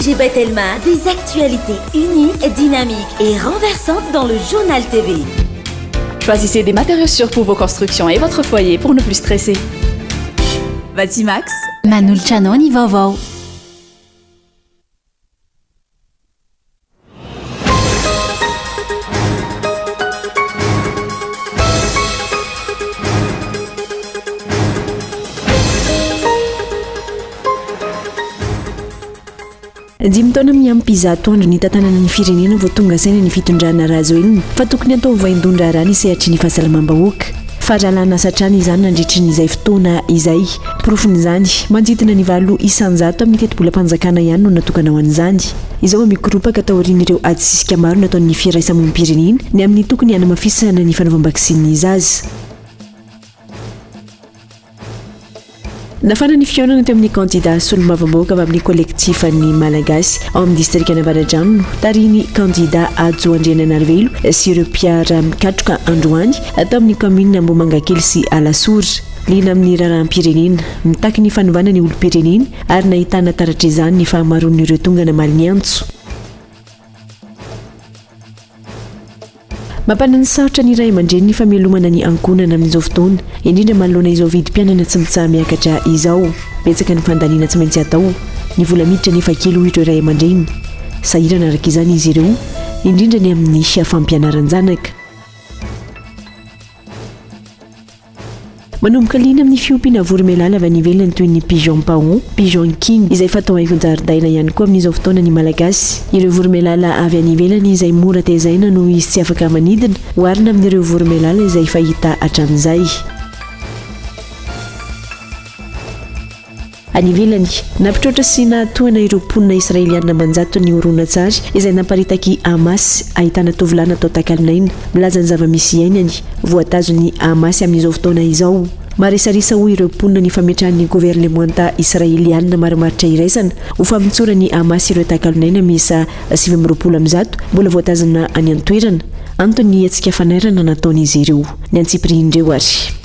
ONG Batelma, des actualités uniques, dynamiques et renversantes dans le Journal TV. Choisissez des matériaux sûrs pour vos constructions et votre foyer pour ne plus stresser. Batimax. Manolotra anao ny vaovao. Dimy taona miampy zato andro nitantanana ny firenena vao tonga saina ny fitondrana Rajoelina fa tokony atao vaindohan-draharaha ny sehatry ny fahasalamam-bahoaka. Fahalalana asa hatrany izany nandritry ny izay fotoana izay. Porofon'izany, manodidina ny 8% amin'ny tetibolam-panjakana ihany no natokana ho an'izany. Izao vao mikoropaka taorian'ireo ady sisika maro nataon'ny firaisamonim-pirenena ny amin'ny tokony hanamafisana ny fanaovam-baksiny ny zaza. Nafana ny fihaonana teo amin'ny kandida solombavambahoaka avy amin'ny kolektifan'ny Malagasy ao amin'ny distrikan'Avaradrano, tarihin'ny kandida Hajo Andriananarivelo sy ireo mpiara-mikatroka androany tamin'ny kaominina Ambohimangakely sy Alasora. Liana amin'ny raharaham-pirenena, mitaky ny fanovana ny olom-pirenena ary nahitana taratra izany ny fahamaroan'ireo tonga namaly ny antso. Mampananosarotra ny ray aman-dreny ny famelomana ny ankohonana amin'izao fotoana, indrindra manoloana izao vidim-piainana tsy mitsaha-miakatra izao. Betsaka ny fandaniana tsy maintsy atao, ny vola miditra anefa kely hoy ireo ray aman-dreny. Sahirana araka izany izy ireo, indrindra ny amin'ny fampianaran-janaka. Manomboka liana amin'ny fiompiana voromailala avy any ivelany toy ny pigeon paon, pigeon king izay fatao haingon-jaridaina ihany koa amin'izao fotoana ny Malagasy. Ireo voromailala avy any ivelany izay mora tezaina noho izy tsy afaka manidina, oharina amin'ireo voromailala izay fahita hatramin'izay. Any ivelany, nampitroatra sy nahatohana ireo mponina Israeliana aman-jatony ny horonantsary izay namparitak'i Hamas ahitana tovolahy natao takalon'aina milaza ny zava-misy iainany, voatazon'ny Hamas amin'izao fotoana izao. Marisarisa hoy ireo mponina ny fametrahan'ny governemanta Israeliana marimaritra iraisana ho famotsoran'ny Hamas ireo takalon'aina miisa 129 mbola voatazona any an-toerana, anton'ny hetsika fanairana nataon'izy ireo. Ny antsipirihin'ireo ary.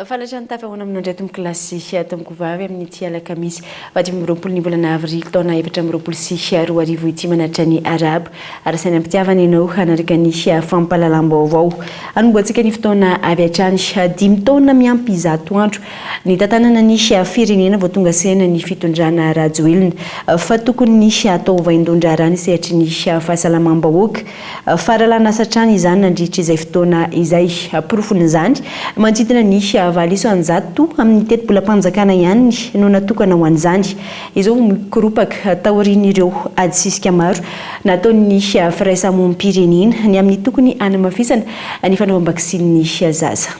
Fanatitra ny tafa hoana aminao indray tompoko lahy sy tompoko vavy amin'ity alakamisy faha 25 ny volana avrily taona 2024 ity manatitra ny arahaba ary saina am-pitiavana ianao hanaraka ny fampahalalam-baovao. Hanombohantsika ny fotoana avy hatrany. Dimy taona miampy zato andro nitantanana ny firenena vao tonga saina ny fitondrana Rajoelina fa tokony hatao vaindohan-draharaha ny sehatry ny fahasalamam-bahoaka. Fahalalana asa hatrany izany nandritra izay fotoana izay. Porofon'izany, manodidina ny 8% amin'ny tetibolam-panjakana ihany no natokana ho an'izany. Izao vao mikoropaka taorian'ireo ady sisika maro nataon'ny firaisamonim-pirenena ny amin'ny tokony hanamafisana ny fanaovam-baksiny ny zaza.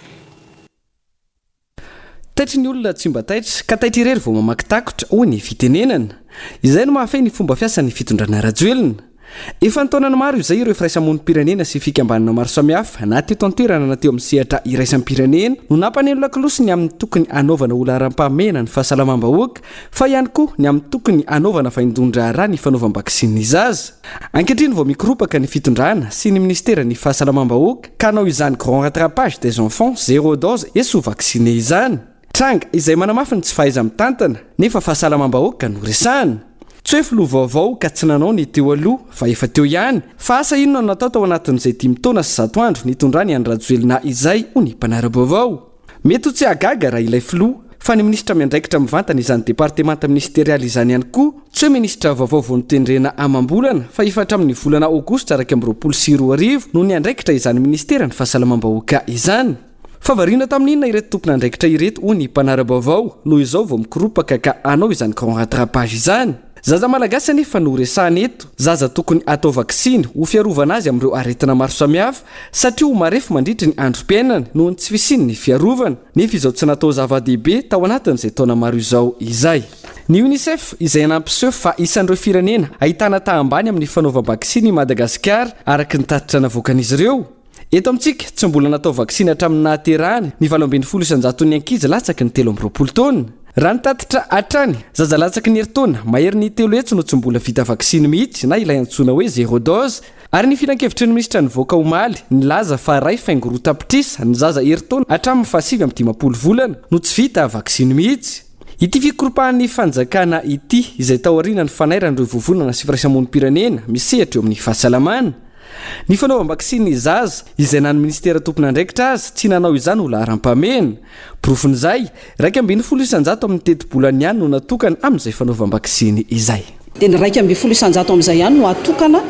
Taitry ny olona tsy mba taitra, ka taitra irery vao mamaky takotra, hoy ny fitenenana. Izay no mahafehy ny fomba fiasan'ny fitondrana Rajoelina. Efa an-taonany maro izay ireo firaisamonim-pirenena sy fikambanana maro samihafa, na teto an-toerana na teo amin'ny sehatra iraisam-pirenena, no nampaneno lakolosy ny amin'ny tokony hanaovana ho laharam-pahamehana ny fahasalamam-bahoaka, fa ihany koa ny amin'ny tokony hanaovana vaindohan-draharaha ny fanaovam-baksiny ny zaza. Ankehitriny vao mikoropaka ny fitondrana sy ny minisiteran'ny fahasalamam-bahoaka ka hanao izany grand rattrapage des enfants zéro dose et sous vacciné izany. Tranga izay manamafy ny tsy fahaiza-mitantana nefa fahasalamam-bahoaka no resahana. Tsy hoe filoha vaovao ka tsy nanao ny teo aloha fa efa teo ihany fa asa inona no natao tao anatin'izay dimy taona sy zato andro nitondrany an'i Rajoelina izay hoy ny mpanara-baovao. Mety ho tsy hahagaga raha ilay filoha, fa ny minisitra miandraikitra mivantana izany departemanta minisiterialy izany ihany koa, tsy hoe minisitra vaovao vao notendrena amam-bolana, fa efa hatramin'ny volana aogositra 2021 no niandraikitra izany minisiteran'ny fahasalamam-bahoaka izany. Fa variana tamin'ny inona ireto tompon'andraikitra ireto hoy ny mpanara-baovao no izao vao mikoropaka ka hanao izany grand rattrapage izany? Zaza malagasy anefa no resahana eto, zaza tokony atao vaksiny ho fiarovana azy amin'ireo aretina maro samihafa satria ho marefo mandritry ny androm-piainany noho ny tsy fisian'ny fiarovana, nefa izao tsy natao zava-dehibe tao anatin'izay taona maro izao izay. Ny Unicef izay nampiseho fa isan'ireo firenena ahitana taha ambany amin'ny fanaovam-baksiny i Madagasikara araka ny tatitra navoakan'izy ireo. Eto amintsika, tsy mbola natao vaksiny hatramin'ny nahaterahany ny 18 isan-jaton'ny ankizy latsaky ny 23 taona. Raha ny tatitra hatrany, zaza latsaky ny herintaona, maherin'ny 300 no tsy mbola vita vaksiny mihitsy na ilay antsoina hoe zéro dose, ary ny filankevitry ny minisitra nivoaka omaly nilaza fa 1,2 tapitrisa ny zaza herintaona hatramin'ny faha-59 volana no tsy vita vaksiny mihitsy. Ity fikoropahan'ny fanjakana ity izay taorian'ny fanairan'ireo vovonana sy firaisamonim-pirenena misehatra eo amin'ny fahasalamana. Ny fanaovam-baksiny ny zaza, izay na ny minisitera tompon'andraikitra aza tsy nanao izany ho laharam-pahamehana. Porofon'izay, 11% amin'ny tetibolany ihany no natokana amin'izay fanaovam-baksiny izay. Dia ny 11% amin'izay ihany no atokana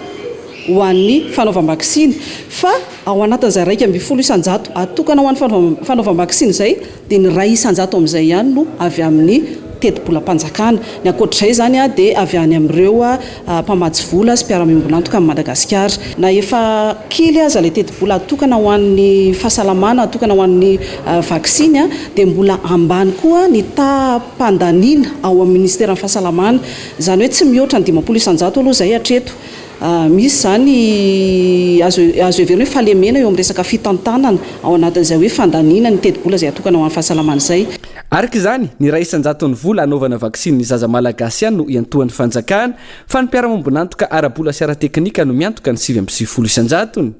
ho an'ny fanaovam-baksiny. Fa ao anatin'izay 11% atokana ho an'ny fanaovam-baksiny izay dia ny 1% amin'izay ihany no avy amin'ny tetibolam-panjakana. Ny ankoatr'izay izany dia avy any amin'ireo mpamatsy vola sy mpiara-miombon'antoka amin'i Madagasikara. Na efa kely aza ilay tetibola atokana ho an'ny fahasalamana, atokana ho an'ny vaksiny dia mbola ambany koa ny taham-pandaniana ao amin'ny minisiteran'ny fahasalamana. Izany hoe tsy mihoatra ny 50% aloha izay hatreto. Misy izany azo azo heverina hoe fahalemena eo amin'ny resaka fitantanana ao anatin'izay hoe fandaniana ny tetibola izay atokana ho an'ny fahasalamana izay. Araka izany, ny iray isan-jaton'ny vola hanaovana vaksiny ny zaza malagasy ihany no iantohan'ny fanjakana, fa ny mpiara-mombon'antoka ara-bola sy ara-teknika no miantoka ny 99 isan-jatony.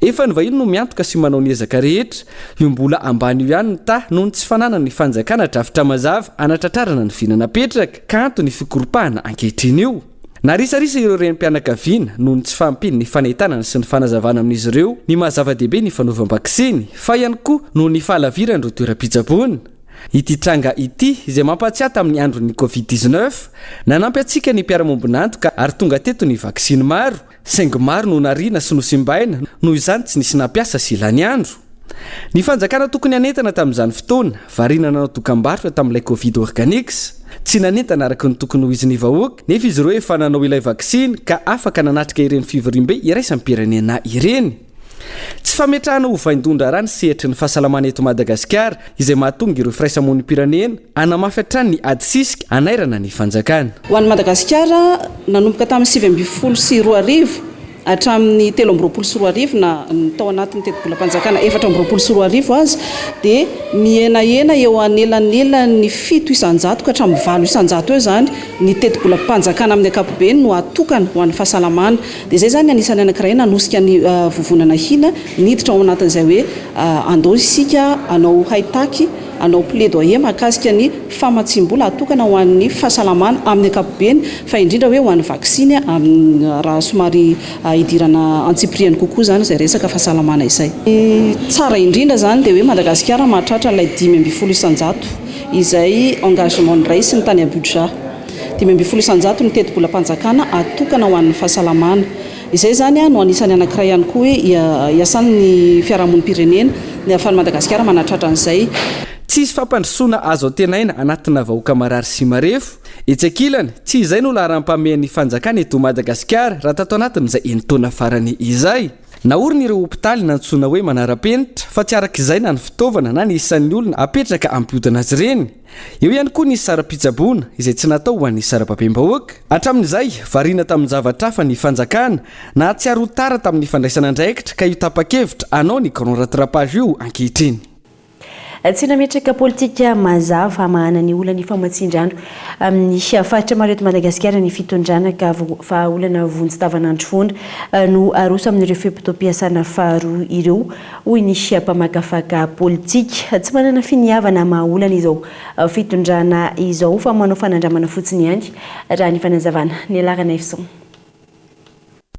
Efa ny vahiny no miantoka sy manao ny ezaka rehetra. Io mbola ambany io ihany ny taha noho ny tsy fananan'ny fanjakana drafitra mazava hanatratrarana ny vina napetraka, ka anton'ny fikoropahana ankehitriny io. Narisarisa ireo renim-pianakaviana noho ny tsy fahampian'ny fanentanana sy ny fanazavana amin'izy ireo ny maha zava-dehibe ny fanaovam-baksiny, fa ihany koa noho ny fahalaviran'ireo toeram-pitsaboana. Ity tranga ity, izay mampahatsiahy tamin'ny andron'ny Covid 19, nanampy antsika ny mpiara-mombon'antoka ary tonga teto ny vaksiny maro, saingy maro no nariana sy nosimbaina, noho izany tsy nisy nampiasa sy lany andro. Ny fanjakana tokony hanentana tamin'izany fotoana, variana nanao dokambarotra tamin'ilay Covid Organics. Tsy nanentana araka ny tokony ho izy ny vahoaka, nefa izy ireo efa nanao ilay vaksiny ka afaka nanatrika ireny fivoriambe iraisam-pirenena ireny. Tsy fametrahana ho vaindohan-draharaha ny sehatry ny fahasalamana eto Madagasikara, izay mahatonga ireo firaisamonim-pirenena hanamafy hatrany ny ady sisika hanairana ny fanjakana. Ho an'i Madagasikara, nanomboka tamin'ny 2019, Hatramin'ny 2023 na ny tao anatin'ny tetibolam-panjakana 2024 aza dia mihenahena eo anelanelan'ny 7% ka hatramin'ny 8% eo izany ny tetibolam-panjakana amin'ny ankapobeny no atokana ho an'ny fahasalamana. Dia izay izany anisan'ny anankiray nanosika ny Vovonana Hina niditra ao anatin'izay hoe andao isika hanao haitaky hanao plaidoyer mahakasika ny famatsiam-bola atokana ho an'ny fahasalamana amin'ny ankapobeny fa indrindra hoe ho an'ny vaksiny amin'ny raha somary hidirana antsipiriany kokoa izany izay resaka fahasalamana izay. Ny tsara indrindra izany dia hoe Madagasikara mahatratra ilay 15% izay engagement noraisiny tany Abuja. 15% ny tetibolam-panjakana atokana ho an'ny fahasalamana. Izay izany no anisan'ny anankiray ihany koa hoe iasan'ny fiarahamonim-pirenena ny ahafahan'i Madagasikara manatratra an'izay. Tsy hisy fampandrosoana azo antenaina anatina vahoaka marary sy marefo. Etsy ankilany, tsy izay no laharam-pahamehan'ny fanjakana eto Madagasikara raha tato anatin'izay enin-taona farany izay. Naorina ireo hopitaly nantsoina hoe manara-penitra fa tsy araka izay na ny fitaovana na ny isan'ny olona apetraka hampihodina azy ireny. Eo ihany koa ny saram-pitsaboana izay tsy natao ho an'ny sarababem-bahoaka. Hatramin'izay, variana tamin-javatra hafa ny fanjakana, nahatsiaro ho tara tamin'ny fandraisana andraikitra ka io tapa-kevitra hanao ny grand rattrapage io ankehitriny. Tsy nametraka politika mazava hamahana ny olan'ny famatsian-drano amin'ny faritra maro eto Madagasikara ny fitondrana ka vahaolana vonjy tavanandro foana no aroso amin'ireo fe-potoam-piasana faharoa ireo hoy ny mpamakafaka politika. Tsy manana finiavana hamaha olana izao fitondrana izao fa manao fanandramana fotsiny ihany, raha ny fanazavana. Ny Laranaivoson.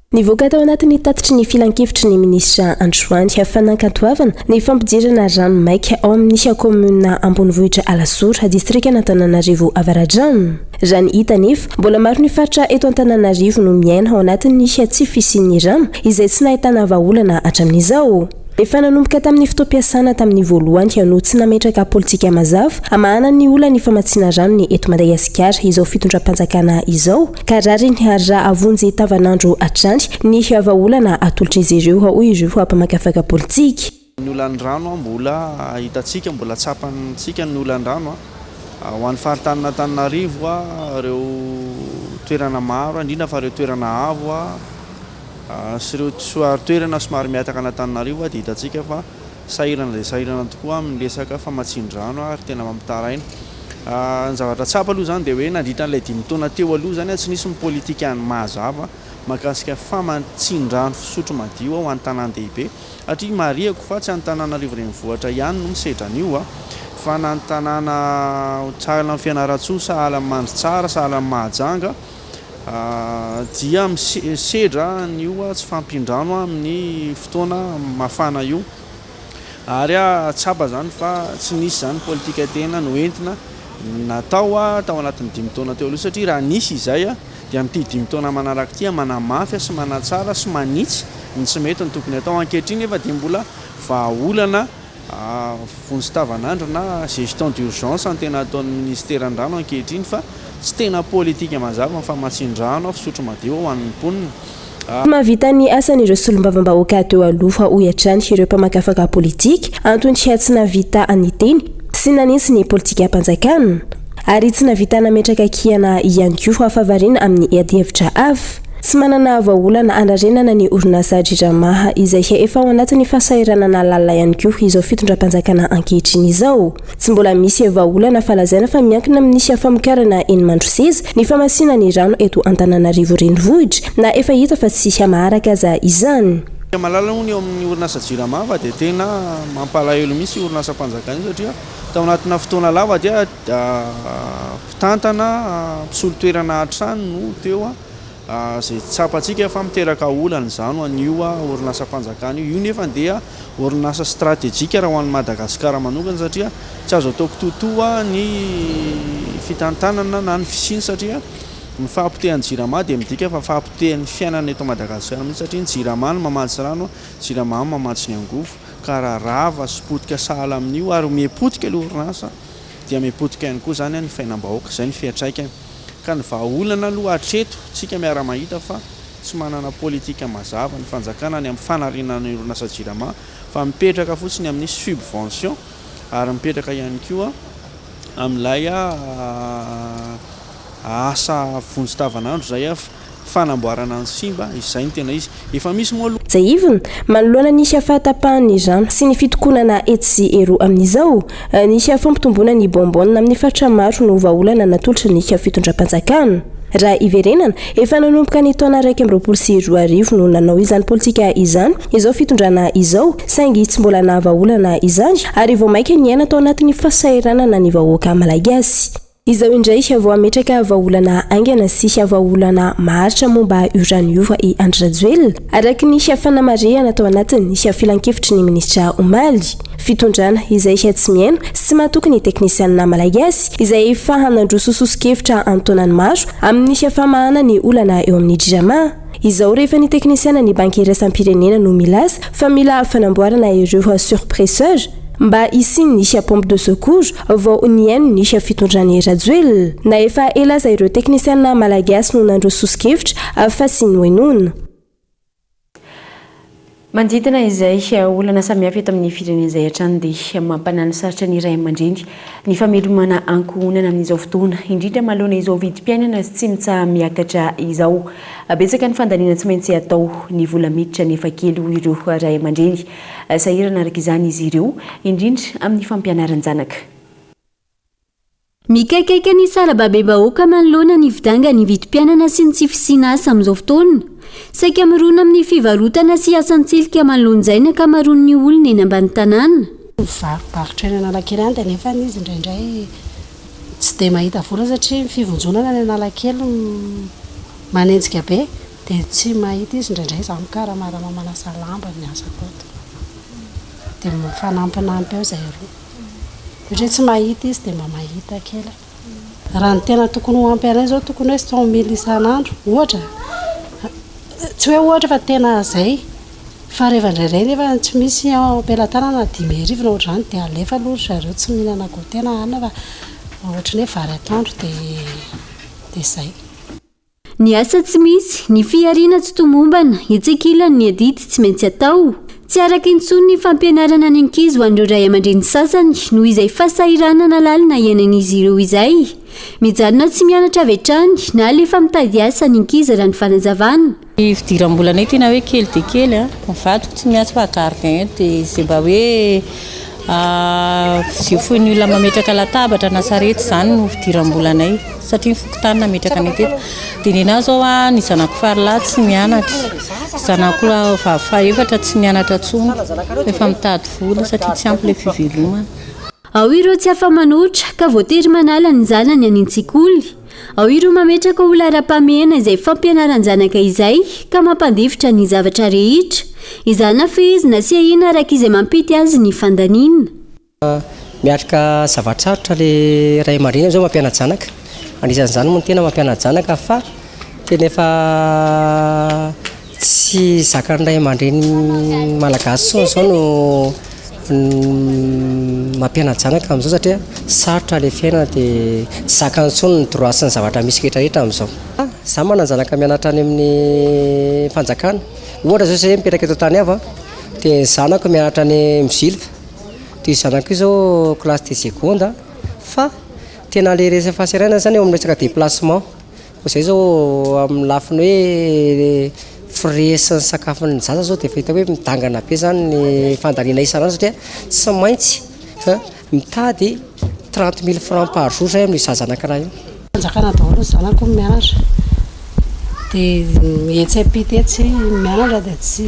Nivoaka tao anatin'ny tatitry ny filankevitry ny minisitra androany fa nankatoavana ny fampidirana rano maika ao amin'ny kaominina ambonivohitra Alasora, distrikan'Antananarivo Avaradrano. Raha ny hita anefa, mbola maro ny faritra eto Antananarivo no miaina ao anatin'ny tsy fisian'ny rano izay tsy nahitana vahaolana hatramin'izao. Efa nanomboka tamin'ny fotoam-piasana tamin'ny voalohany no tsy nametraka politika mazava hamahana ny olan'ny famatsiana rano ny eto Madagasikara izao fitondram-panjakana izao ka rariny ary raha vonjy tavanandro hatrany ny vahaolana atolotr'izy ireo, hoy ireo mpamakafaka politika. Ny olan'ny rano mbola hitantsika, mbola tsapantsika ny olan'ny rano ho an'ny faritanin'Antananarivo, ireo toerana maro, indrindra fa ireo toerana avo sy ireo toerana somary mihataka an'Antananarivo dia hitantsika fa sahirana dia sahirana tokoa amin'ny resaka famatsian-drano ary tena mampitaraina. Ny zavatra tsapa aloha izany dia hoe nandritra an'ilay dimy taona teo aloha izany tsy nisy ny politika mazava mahakasika famatsian-drano fisotro madio ao an-tanàn-dehibe satria marihako fa tsy Antananarivo renivohitra ihany no misedra an'io fa na ny tanàna sahala amin'i Fianarantsoa, sahala amin'i Mandritsara, sahala amin'i Mahajanga dia misedra an'io tsy fahampian-drano amin'ny fotoana mafana io. Ary tsapa izany fa tsy nisy izany politika tena noentina natao tao anatin'ny dimy taona teo aloha satria raha nisy izay dia amin'ity dimy taona manaraka ity manamafy sy manatsara sy manitsy ny tsy mety ny tokony hatao. Ankehitriny nefa dia mbola vahaolana vonjy tavanandro na gestion d'urgence no tena ataon'ny minisiteran'ny rano ankehitriny fa tsy tena politika mazava ny famatsian-drano fisotro madio ho an'ny mponina. Tsy mahavita ny asany ireo solombavambahoaka teo aloha, hoy hatrany ireo mpamakafaka politika, antony tsy nahavita niteny sy nanintsy ny politikam-panjakana, ary tsy nahavita nametraka kiana ihany koa fa variana amin'ny adihevitra hafa. Tsy manana vahaolana hanarenana ny orinasa Jirama izay efa ao anatin'ny fahasahiranana lalina ihany koa izao fitondram-panjakana ankehitriny izao. Tsy mbola misy vahaolana fa lazaina fa miankina amin'ny famokarana eny Mandroseza ny famatsiana ny rano eto Antananarivo Renivohitra na efa hita fa tsy maharaka aza izany. Malala hono eo amin'ny orinasa Jirama fa dia tena mampalahelo mihitsy io orinasam-panjakana io satria tao anatina fotoana lava dia mpitantana mpisolo toerana hatrany no teo izay tsapantsika fa miteraka olana izany ho an'io orinasam-panjakana io. Io nefa dia orinasa stratejika raha ho an'i Madagasikara manokana satria tsy azo atao kitoatoa ny fitantanana na ny fisiany satria ny fahapotehan'ny Jirama dia midika fa fahapotehan'ny fiainana eto Madagasikara mihitsy satria ny Jirama no mamatsy rano, Jirama no mamatsy ny angovo ka raha rava sy potika sahala amin'io ary miha-potika ilay orinasa dia miha-potika ihany koa izany ny fiainam-bahoaka, izay ny fiantraikany. Ka ny vahaolana aloha hatreto tsika miara-mahita fa tsy manana politika mazava ny fanjakana ny amin'ny fanarenana ny orinasa Jirama fa mipetraka fotsiny amin'ny subvention ary mipetraka ihany koa amin'ilay asa vonjy tavanandro izay fanamboarana ny simba, izay no tena izy. Efa misy moa aloha. Tsiahivina, manoloana ny fahatapahan'ny rano sy ny fitokonana etsy sy eroa amin'izao, ny fampitomboana ny bonbonne amin'ny faritra maro no vahaolana natolotry ny fitondram-panjakana. Raha hiverenana, efa nanomboka ny taona 2021 no nanao izany politika izany izao fitondrana izao, saingy tsy mbola nahavaolana izany ary vao mainka niaina tao anatin'ny fahasahiranana ny vahoaka malagasy. Izao indray vao hametraka vahaolana haingana sy vahaolana maharitra momba io rano io i Andry Rajoelina, araka ny fanamarihana tao anatin'ny filankevitry ny minisitra omaly. Fitondrana izay tsy mihaino sy tsy mahatoky ny teknisianina malagasy izay efa nandroso soso-kevitra an-taonany maro amin'ny famahana ny olana eo amin'ny Jirama. Izao rehefa ny teknisiana ny Banky iraisam-pirenena no milaza fa mila fanamboarana ireo surpresseurs, Mba hisian'ny pompe de secours vao nihaino ny fitondran'i Rajoelina. Na efa ela aza ireo teknisiana malagasy no nandroso soso-kevitra fa tsy nohenoina. Manodidina izay olana samihafa eto amin'ny firenena izay hatrany dia mampanano sarotra ny ray aman-dreny ny famelomana ankohonana amin'izao fotoana, indrindra manoloana izao vidim-piainana tsy mitsaha-miakatra izao. Betsaka ny fandaniana tsy maintsy atao, ny vola miditra anefa kely hoy ireo ray aman-dreny. Sahirana araka izany izy ireo, indrindra amin'ny fampianaran-janaka. Mikaikaika ny sarababem-bahoaka manoloana ny fidangan'ny vidim-piainana sy ny tsy fisiana asa amin'izao fotoana. Saika mirona amin'ny fivarotana sy asan-tselika manoloan'izay ny ankamaroan'ny olona eny ambany tanàna. Mivarobarotra eny Analakely any dia nefa izy indraindray tsy dia mahita vola satria ny fivonjonana any Analakely manenjika be. Dia tsy mahita izy indraindray izaho mikaramara manasa lamba ny asako ato. Dia mifanampinampy eo izahay roa. Ohatra hoe tsy mahita izy dia mba mahita kely aho. Raha ny tena tokony ho ampy anay izao tokony hoe 100000 isan'andro ohatra. Tsy hoe ohatra fa tena izay. Fa rehefa indraindray nefa tsy misy ao am-pelatanana na 5000 na ohatr'izany dia alefa aloha ry zareo tsy mihinana goûter na hanina fa ohatran'ny hoe vary atoandro dia dia izay. Ny asa tsy misy, ny fihariana tsy tomombana, etsy ankilany ny adidy tsy maintsy atao. Tsy araka intsony ny fampianarana ny ankizy ho an'ireo ray aman-dreny sasany noho izay fahasahiranana lalina iainan'izy ireo izay. Mijanona tsy mianatra avy hatrany na alefa mitady asa ny ankizy raha ny fanazavana. Ny fidiram-bolanay tena hoe kely dia kely an, ny vadiko tsy miasa fa gardien dia izay mba hoe. Izay foin'ny olona mametraka latabatra na sarety izany no fidiram-bolanay satria ny fokontany nametraka anay teto. Dia ny anah izao ny zanako faralahy tsy mianatra, zanako vavy fahaefatra tsy mianatra intsony fa efa mitady vola satria tsy ampy ilay fivelomana. Ao ireo tsy afa-manoatra ka voatery manala ny zanany any an-tsekoly. Ao ireo mametraka ho laharam-pahamehana izay fampianaran-janaka izay ka mampandefitra ny zavatra rehetra. Ezahana fehezina sy ahiana araka izay mampety azy ny fandaniana. Miatrika zava-tsarotra le ray aman-dreny amin'izao mampiana-janaka. Anisan'izany moa ny tena mampiana-janaka fa tena efa tsy zakan'ny ray aman-dreny malagasy intsony izao no mampiana-janaka amin'izao satria sarotra ilay fiainana dia tsy zakany intsony ny droit sy ny zavatra misy rehetra rehetra amin'izao. Za manan-janaka mianatra any amin'ny fanjakana, ohatra izao zay mipetraka eto Antanihava dia ny zanako mianatra any Mozilva, dia io zanako io izao classe de seconde fa tena ilay resaka fahasahiranana izany eo amin'ny resaka déplacement. Koa izay izao amin'ny lafiny hoe frais sy ny sakafon'ny zaza izao dia efa hita hoe midangana be izany ny fandaniana isan'andro satria tsy maintsy mitady 30 mille francs par jour izay amin'io zaza anankiray io. Fanjakana daholo ny zanako mianatra dia etsy ampita etsy mianatra dia tsy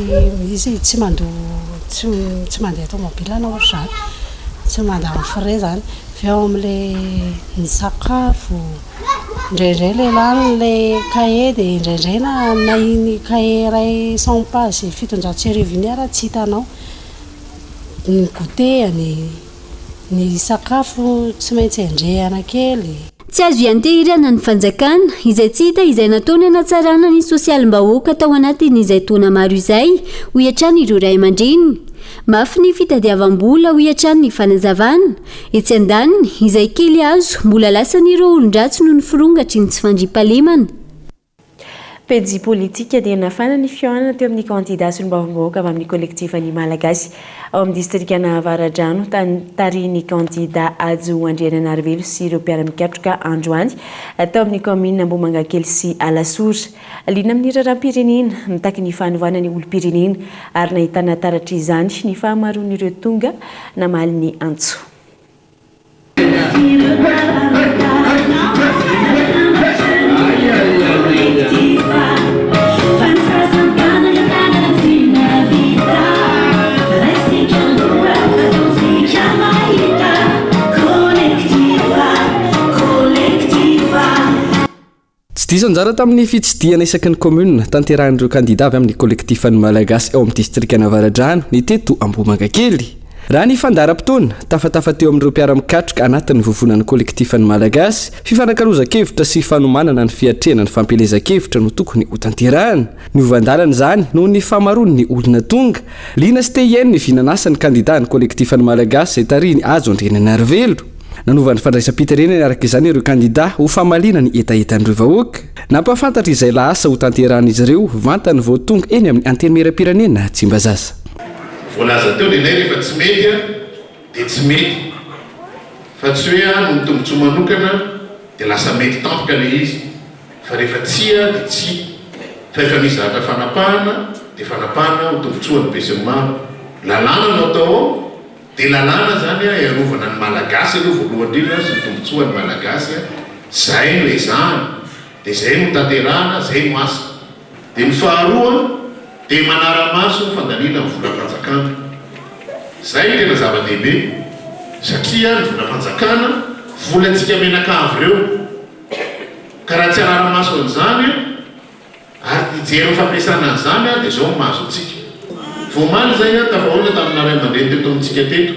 izy tsy mandoa tsy tsy mandeha tomobile na ohatr'izany, tsy mandany frais izany. Avy eo amin'ilay ny sakafo. Indraindray le lany le cahier dia indraindray na na iny cahier iray cent page 1700 iny ara tsy hitanao. Ny goûter-ny, ny sakafo tsy maintsy endrehana kely. Tsy azo ianteherana ny fanjakana, izay tsy hita izay nataony hanatsarana ny sosialim-bahoaka tao anatin'izay taona maro izay, hoy hatrany ireo ray aman-dreny. Mafy ny fitadiavam-bola, hoy hatrany ny fanazavana. Etsy andaniny, izay kely azo, mbola lasan'ireo olon-dratsy noho ny firongatry ny tsy fandriampahalemana. Pejy politika dia nafana ny fihaonana teo amin'ny kandida solombavambahoaka avy amin'ny kolektifan'ny Malagasy ao amin'ny distrikan'Avaradrano tarihin'ny kandida Hajo Andriananarivelo sy ireo mpiara-mikatroka androany tao amin'ny kaominina Ambohimangakely sy Alasora. Liana amin'ny raharaham-pirenena, mitaky ny fanovana ny olom-pirenena ary nahitana taratra izany ny fahamaroan'ireo tonga namaly ny antso. Tsy diso anjara tamin'ny fitsidihana isaky ny kaominina tanterahin'ireo kandida avy amin'ny kolektifan'ny Malagasy ao amin'ny distrikan'Avaradrano ny teto Ambohimangakely. Raha ny fandaharam-potoana, tafatafa teo amin'ireo mpiara-mikatroka anatin'ny vovonan'ny kolektifan'ny Malagasy, fifanakalozan-kevitra sy fanomanana ny fiatrehana ny fampielezan-kevitra no tokony hotanterahana. Niovan-dalana izany noho ny fahamaroan'ny olona tonga. Liana sy te hihaino ny vinan'asan'ny kandidan'ny kolektifan'ny Malagasy izay tarihin'i Hajo Andriananarivelo. Nanova ny fandraisam-pitenenany araka izany ireo kandidà ho famaliana ny hetahetan'ireo vahoaka. Nampahafantatra izay lahasa hotanterahan'izy ireo vantany vao tonga eny amin'ny Antenimierampirenena Tsimbazaza. Voalaza teo nenay rehefa tsy mety a dia tsy mety fa tsy hoe a noho ny tombotsoa manokana dia lasa mety tampoka le izy fa rehefa tsia dia tsia fa efa misy zavatra fanapahana dia fanapahana ho tombotsoan'ny besinimaro lalàna no atao ao Dia lalàna zany a hiarovana ny Malagasy aloha voalohany indrindra sy ny tombotsoan'ny Malagasy a, zay no ezahana, dia zay no tanterahana, zay no asa. Dia ny faharoa dia manara-maso ny fandaniana ny volam-panjakana. Zay no tena zava-dehibe satria ny volam-panjakana volantsika mianakavy ireo ka raha tsy hanara-maso an'izany a, Ary hijery ny fampiasana an'izany aho dia izao no mahazo antsika. Vao omaly izay aho tafahaona tamina ray aman-dreny teto amintsika teto.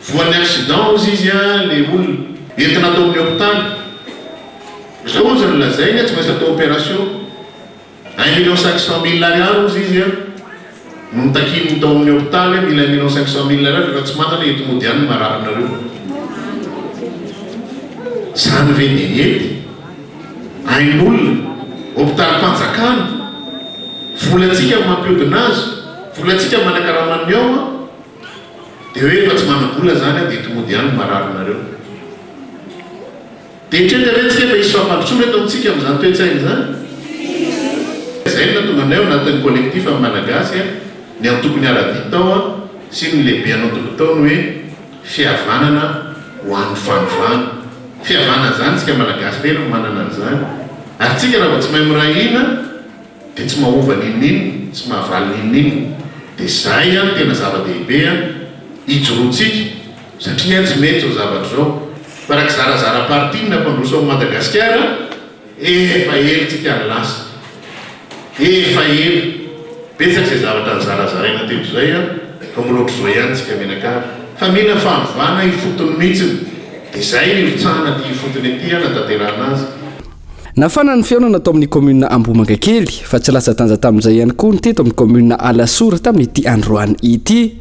Voan'ny accident hozy izy ilay olona. Entina atao amin'ny hopitaly. Izao hozy no lazainy tsy maintsy atao opération. Un million cinq cent mille ariary hozy izy no notakian'ny tao amin'ny hopitaly, mila un million cinq cent mille ariary fa efa tsy manana ento mody any ny mararinareo. Izany ve dia hety? Ain'olona, hopitalim-panjakana, volantsika no mampiodina azy, volantsika no manakarama ny ao an, dia hoe efa tsy manam-bola zany an, dia ento mody any ny mararinareo. Dia eritreretina ve tsika fa hisy fampandrosoana eto amintsika amin'izany toe-tsaina izany? Izay no nahatonga anay ao anatin'ny collectif amin'ny Malagasy an, ny antoko niara-dia tao an. sy ny lehibe anao tao ny hoe fihavanana ho an'ny fanovana. Fihavanana izany tsika Malagasy irery no manana an'izany. Ary tsika raha vao tsy mahay miray hina dia tsy mahova n'inon'inona, tsy mahavaly n'inon'inona. Dia izay no tena zava-dehibe hijoroantsika satria tsy mety izao zavatra izao. Fa raha kizarazara parti no nampandroso an'i Madagasikara, Efa ela tsika ny lasa. Efa ela. Betsaka izay zavatra nizarazaraina teto izay an, fa mbola ohatr'izao ihany tsika mianakavy. Fa mila fanovana ifotony mihitsiny. Dia izay no irotsahana aty ifotony aty hanatanterahana azy. Nafana ny fihaonana tao amin'ny kaominina Ambohimangakely, fa tsy latsa-danja tamin'izay ihany koa ny teto amin'ny kaominina Alasora tamin'ity androany ity.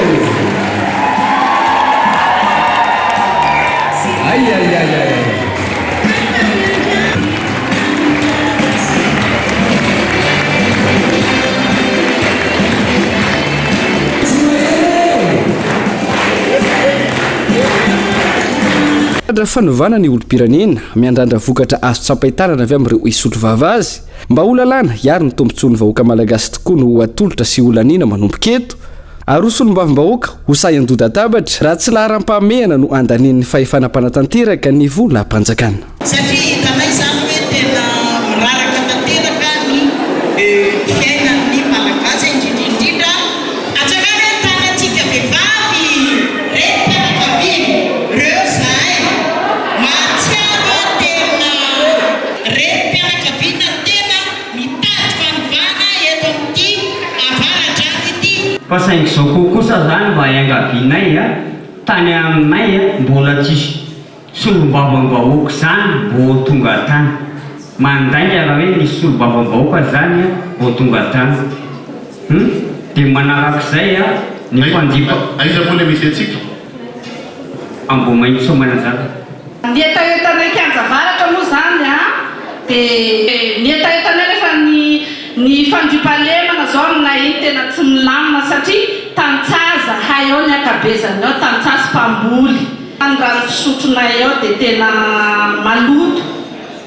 Miandrandra fanovana ny olom-pirenena, miandrandra vokatra azo tsapain-tanana avy amin'ireo hisolo vava azy. Mba ho lalàna hiaro ny tombontsoan'ny vahoaka malagasy tokoa no ho atolotra sy holaniana manomboka eto. Ary ho solombavambahoaka ho sahy handoda-tabatra raha tsy laharam-pahamehana no handanian'ny fahefana mpanatanteraka ny volam-panjakana. Satria hitanay izany hoe tena miraraka tanteraka ny fiainan'ny Malagasy, indrindra indrindra atsangano hoe ny tanantsika vehivavy, renim-pianakaviana, ireo izahay mahatsiaro tena renim-pianakaviana tena Mitady fanovana eto amin'ity Avaradrano ity. Fa saingy zao koa kosa zany mba iangavianay a, tany aminay a mbola tsisy solombavambahoaka zany vao tonga tany. Mandainga raha hoe nisy solombavambahoaka zany a vao tonga tany. Hum de manarak'izay a ny mpanjifa. Aiza moa le misy antsika? Ambohimaitso Soamananjaka. Ny hetahetanay kianja avaratra moa izany an, dia ny hetahetanay nefa ny ny fandriampahalemana izao aminay iny tena tsy milamina satria tantsaha zahay ao ny ankabezany ao, tantsaha sy mpamboly. Ny rano fisotronay ao dia tena maloto,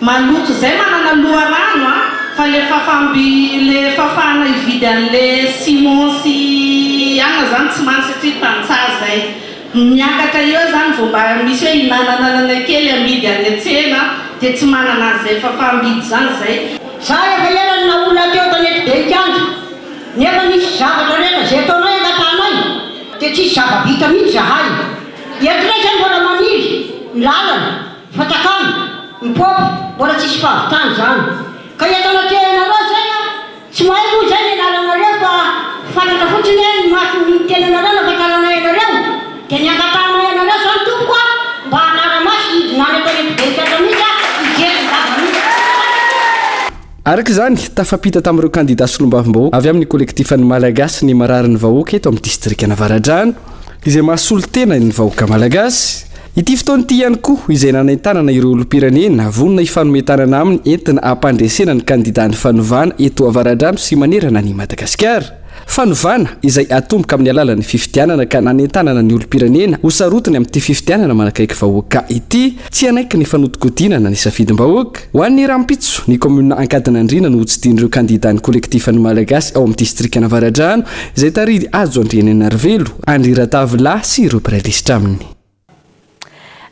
maloto izay manana loharano an, fa le fafamby le fafahana hividy an'le ciment sy anona izany tsy manana satria tantsaha zay. Miakatra eo zany vao mba misy hoe hinanananana kely amidy any an-tsena dia tsy manana an'izay fafaham-bidy zany zay. Za efa ela no naolona teo tanety be mikandra nefa nisy zavatra rehetra zay ataonay angatahanay de tsisy zava-bita mihitsy zahay eto ndray zay mbola maniry ny lalana, ny fatsakana, ny paopy mbola tsisy fahavitana zany ka eto anatrehanareo zay a Tsy mahay moa izay ny anaranareo fa fantatra fotsiny hoe ny mason'ny tenanareo no ahafantaranay anareo, dia ny angatahanay anareo izany tompoko a, mba hanara-maso hidina any an-tanety be tratra mihitsy a, hijery ny zava-misy. Araka izany, tafapita tamin'ireo kandida solombavambahoaka avy amin'ny kolektifan'ny Malagasy ny mararin'ny vahoaka eto amin'ny distrikan'Avaradrano, izay mahasolo tena ny vahoaka malagasy. Ity fotoana ity ihany koa izay nanentanana ireo olom-pirenena vonona hifanome tanana aminy entina hampandresena ny kandidan'ny fanovana eto Avaradrano sy manerana an'i Madagasikara. Fanovana izay atomboka amin'ny alalan'ny fifidianana ka nanentanana ny olom-pirenena ho sarotiny amin'ity fifidianana manakaiky vahoaka ity. Tsy hanaiky ny fanodikodinana ny safidim-bahoaka. Ho an'ny rahampitso, ny kaominina Ankadinandriana no hotsidihin'ireo kandidan'ny kolektifan'ny Malagasy ao amin'ny distrikan'Avaradrano izay tarihin'i Hajo Andrianainarivelo, Andry Ratavilahy sy ireo mpiray lisitra aminy.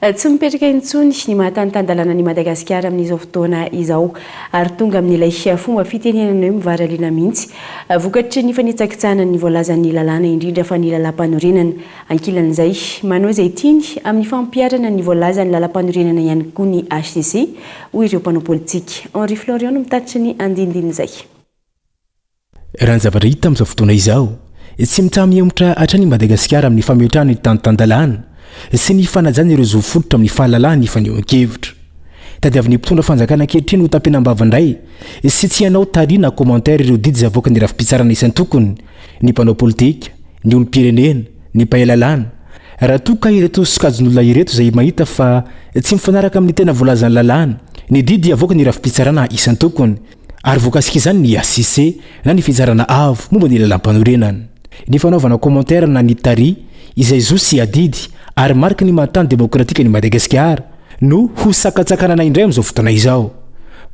Tsy mipetraka intsony ny maha tany tan-dalàna an'i Madagasikara amin'izao fotoana izao ary tonga amin'ilay fomba fitenenana hoe mivaralina mihitsy vokatry ny fanitsakitsahana ny voalazan'ny lalàna indrindra fa ny lalàmpanorenana. Ankilan'izay, manao izay tiany amin'ny fampiharana ny voalazan'ny lalàmpanorenana ihany koa ny hcc, hoy ireo mpanao politika. Henri Florian no mitatitra ny andinindin'izay. Raha ny zavatra hita amin'izao fotoana izao, tsy mitsaha-mihemotra hatrany i Madagasikara amin'ny fametrahana ny tany tan-dalàna sy ny fanajana ireo zo fototra amin'ny fahalalahana ifanehoan-kevitra. Tadiavin'ny mpitondra fanjakana ankehitriny ho tapenam-bava indray sy tsy hanao tary na commentaire ireo didy izay avoakan'ny rafi-pitsarana isan-tokony ny mpanao politika, ny olom-pirenena, ny mpahay lalàna. Raha toa ka ireto sokajin'olona ireto izay mahita fa tsy mifanaraka amin'ny tena voalazan'ny lalàna ny didy avoakan'ny rafi-pitsarana isan-tokony, Ary voakasik'izany ny HCC na ny Fitsarana Avo momba ny Lalàmpanorenana. Ny fanaovana commentaire na ny tari, izay zo sy adidy ary mariky ny maha tany demokratika an'i Madagasikara, no ho sakantsakanana indray amin'izao fotoana izao.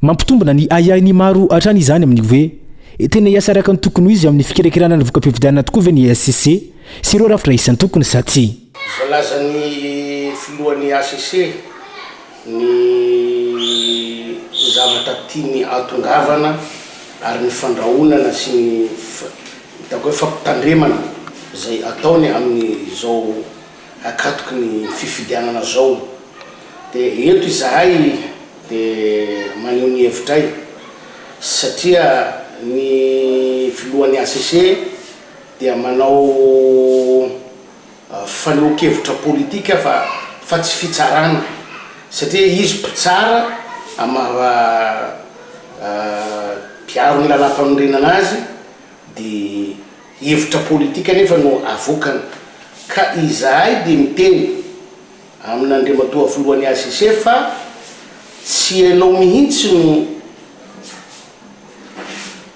Mampitombina ny ahiahin'ny maro hatrany izany amin'ny hoe, tena hiasa araka ny tokony ho izy amin'ny fikirakirana ny voka-pifidianana tokoa ve ny HCC? sy ireo rafitra isan-tokony sa tsia. Voalazan'ny filohan'ny hcc ny zavatra tiany hahatongavana ary ny fandrahonana sy ny hitako hoe fampitandremana izay ataony amin'izao akatoky ny fifidianana izao. Dia eto izahay dia maneho ny hevitray satria ny filohan'ny hcc dia manao fanehoan-kevitra politika fa fa tsy fitsarana satria izy mpitsara amin'ny maha mpiaro ny lalàmpanorenana azy dia hevitra politika anefa no avoakany ka izahay dia miteny amin'Andriamatoa Filohan'ny HCC fa tsy ianao mihitsy no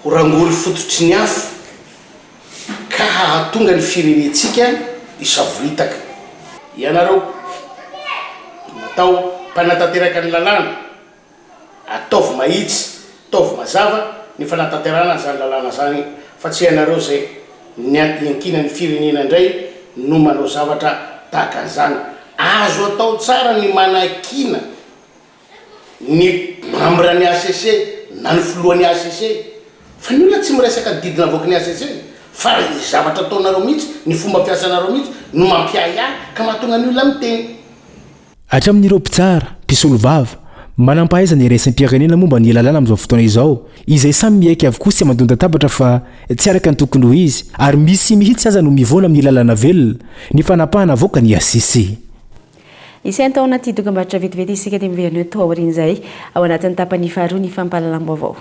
ho rangory fototry ny afo ka hahatonga ny firenentsika hisavoritaka. Ianareo natao mpanatanteraka ny lalàna, ataovy mahitsy, ataovy mazava ny fanatanterahana an'izany lalàna izany fa tsy ianareo izay niankinan'ny firenena indray no manao zavatra tahaka an'izany. Azo atao tsara ny manakiana ny membre ny HCC na ny filohan'ny HCC fa ny olona tsy miresaka ny didy navoaky ny HCC fa ny zavatra ataonareo mihitsy, ny fomba fiasanareo mihitsy no mampiahiahy ka mahatonga ny olona miteny. Hatramin'ireo mpitsara, mpisolovava, manampahaizana iraisam-pirenena momba ny lalàna amin'izao fotoana izao, izay samy miaiky avokoa sy mandon-databatra fa tsy araka ny tokony ho izy, ary misy mihitsy aza no mivoana amin'ny lalàna velona, ny fanapahana avoakan'ny HCC. Hisento ao anaty dokambarotra vetivety isika dia miverina eto aorian'izay ao anatin'ny tapany faharoa ny fampahalalam-baovao.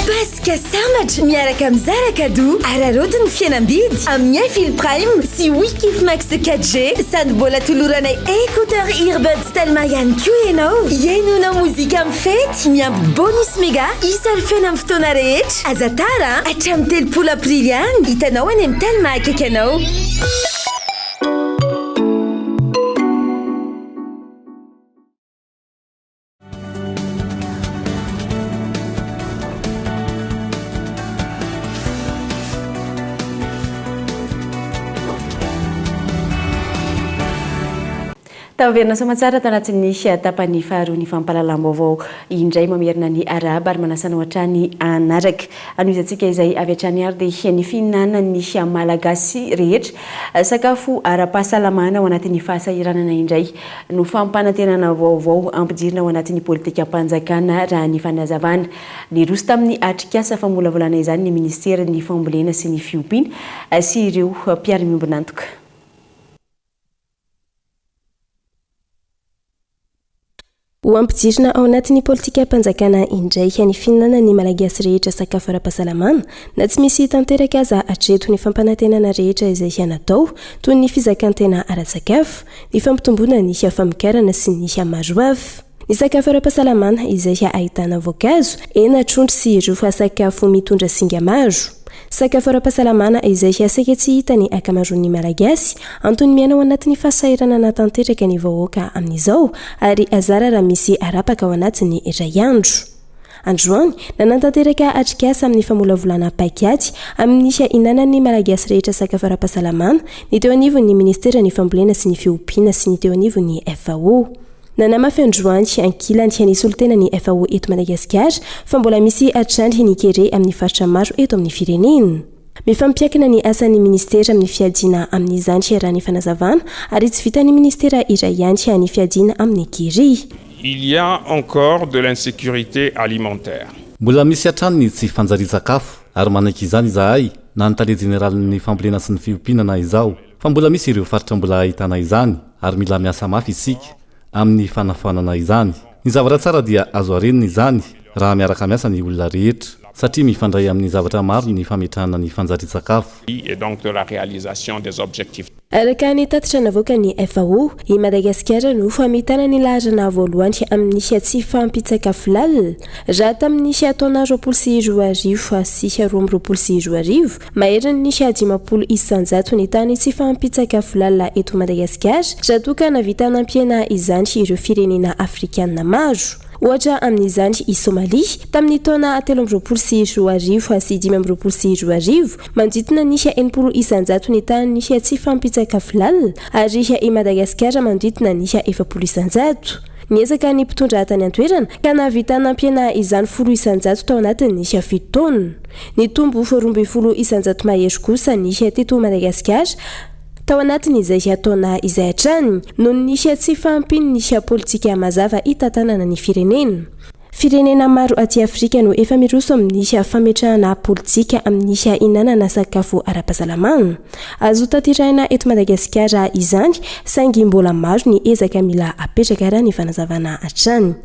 Paska sambatra miaraka amin'ny Zara Cadeau. Araraoty ny fihenam-bidy amin'ny Infil Prime sy Wikif Max 4G sady mbola toloranay écouteur earbuds Telma ihany koa ianao. Hihainoanao mozika amin'ny fety miampy bonus mega isalofena amin'ny fotoana rehetra. Aza tara a! Hatramin'ny 30 aprily ihany. Hitanao any amin'ny Telma akaiky anao. Tafaverina soamantsara tanatin'ny tapany faharoa ny fampahalalam-baovao indray mamerina ny arahaba ary manasa anao hatrany hanaraka. Hanohizantsika izay avy hatrany ary dia ny fihinanan'ny Malagasy rehetra sakafo ara-pahasalamana ao anatin'ny fahasahiranana indray no fampanantenana vaovao ampidirina ao anatin'ny politikam-panjakana raha ny fanazavana. Niroso tamin'ny atrikasa famolavolana izany ny minisiteran'ny Fambolena sy ny Fiompiana sy ireo mpiara-miombon'antoka. Ho ampidirina ao anatin'ny politikam-panjakana indray ny fihinanan'ny Malagasy rehetra sakafo ara-pahasalamana na tsy misy tanteraka aza hatreto ny fampanantenana rehetra izay natao toy ny fizakan-tena ara-tsakafo, ny fampitomboana ny famokarana sy ny maro hafa. Ny sakafo ara-pahasalamana izay ahitana voankazo, hena, trondro sy ireo sakafo mitondra singa maro. Sakafo ara-pahasalamana izay saika tsy hita ny ankamaroan'ny Malagasy, antony miaina ao anatin'ny fahasahiranana tanteraka ny vahoaka amin'izao ary zara raha misy arapaka ao anatin'ny iray andro. Androany, nanatanteraka atrikasa amin'ny famolavolana paikady amin'ny hihinanan'ny Malagasy rehetra sakafo ara-pahasalamana ny teo anivon'ny Ministeran'ny Fambolena sy ny Fiompiana sy ny teo anivon'ny FAO. Nanamafy androany ankilany ny solontenan'ny FAO eto Madagasikara fa mbola misy hatrany ny kere amin'ny faritra maro eto amin'ny firenena. Mifampiankina ny asan'ny minisitera amin'ny fiadiana amin'izany raha ny fanazavana ary tsy vitan'ny minisitera iray ihany ny fiadiana amin'ny kere. Il y a encore de l'insécurité alimentaire. Mbola misy hatrany ny tsy fanjarian-tsakafo ary manaiky izany izahay na ny tale jeneralin'ny fambolena sy ny fiompiana na izaho. Fa mbola misy ireo faritra mbola ahitana izany ary mila miasa mafy isika amin'ny fanafoanana izany. Ny zavatra tsara dia azo arenina izany raha miaraka miasa ny olona rehetra satria mifandray amin'ny zavatra maro ny fametrahana ny fanjarian-tsakafo. Et donc de la réalisation des objectifs. Araka ny tatitra navoakan'ny FAO, i Madagasikara no mitana ny laharana voalohany amin'ny tsy fahampian-tsakafo lalina. Raha tamin'ny taona 2020 sy 2022, maherin'ny 50% ny tany tsy fahampian-tsakafo lalina eto Madagasikara, raha toa ka nahavita nampihena izany ireo firenena afrikanina maro. Ohatra amin'izany i Somalia, tamin'ny taona 2023 sy 2025, Manodidina ny 60% ny tahan'ny tsy fahampian-tsakafo lalina ary i Madagasikara manodidina ny 40%. Niezaka ny mpitondra tany an-toerana ka nahavita nampihena izany 10% tao anatin'ny fito taona. Nitombo 12% mahery kosa ny teto Madagasikara tao anatin'izay taona izay hatrany noho ny tsy fahampian'ny politika mazava hitantanana ny firenena. Firenena maro aty Afrika no efa miroso amin'ny fametrahana politika amin'ny hihinanana sakafo ara-pahasalamana. Azo tanterahina eto Madagasikara izany saingy mbola maro ny ezaka mila apetraka raha ny fanazavana hatrany.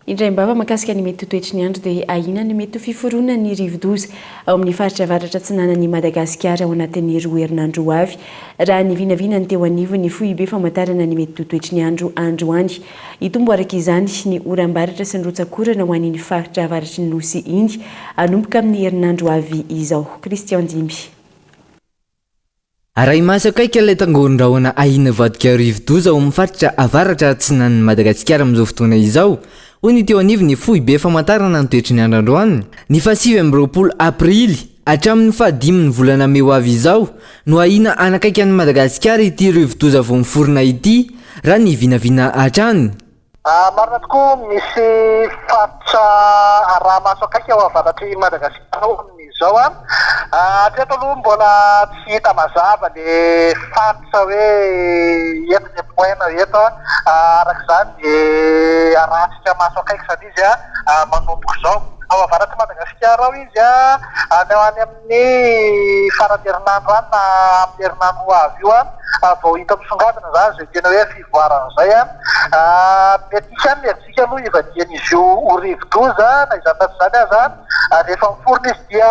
Indraim-bava mahakasika ny mety ho toetry ny andro dia ahiana ny mety ho fiforonan'ny rivodoza ao amin'ny faritra avaratra atsinanan'i Madagasikara ao anatin'ny roa herinandro ho avy, raha ny vinavinan'ny teo anivon'ny foibe famantarana ny mety ho toetry ny andro androany. Hitombo araka izany ny oram-baratra sy ny rotsak'orana ho an'iny faritra avaratry ny Nosy iny hanomboka amin'ny herinandro avy izao. Christian Dimby. Arahi-maso akaiky ilay tangoron-drahona ahiana hivadika rivodoza ao amin'ny faritra avaratra atsinanan'i Madagasikara amin'izao fotoana izao, hoy ny teo anivon'ny foibe famantarana ny toetry ny andro androany, ny fahasivy 29 aprily. Hatramin'ny fahadimin'ny volana mey ho avy izao no ahiana hanakaiky an'i Madagasikara ity rivodoza vao miforona ity, raha ny vinavina hatrany. Marina tokoa, misy faritra araha-maso akaiky ao avaratr'i Madagasikara ao amin'izao. Hatreto aloha mbola tsy hita mazava le faritra hoe eto le point na eto. Araka izany dia arahantsika maso akaiky izany izy manomboka izao. Ao avaratr'i Madagasikara ao izy any ho any amin'ny faran'ny herinandro any na amin'ny herinandro ho avy io vao hita misongadina izany izay tena hoe fivoarana izay. Mety hisy ihany ny herijika aloha hivadian'izy io ho rivodoza na izany na tsy izany aza, rehefa miforona izy dia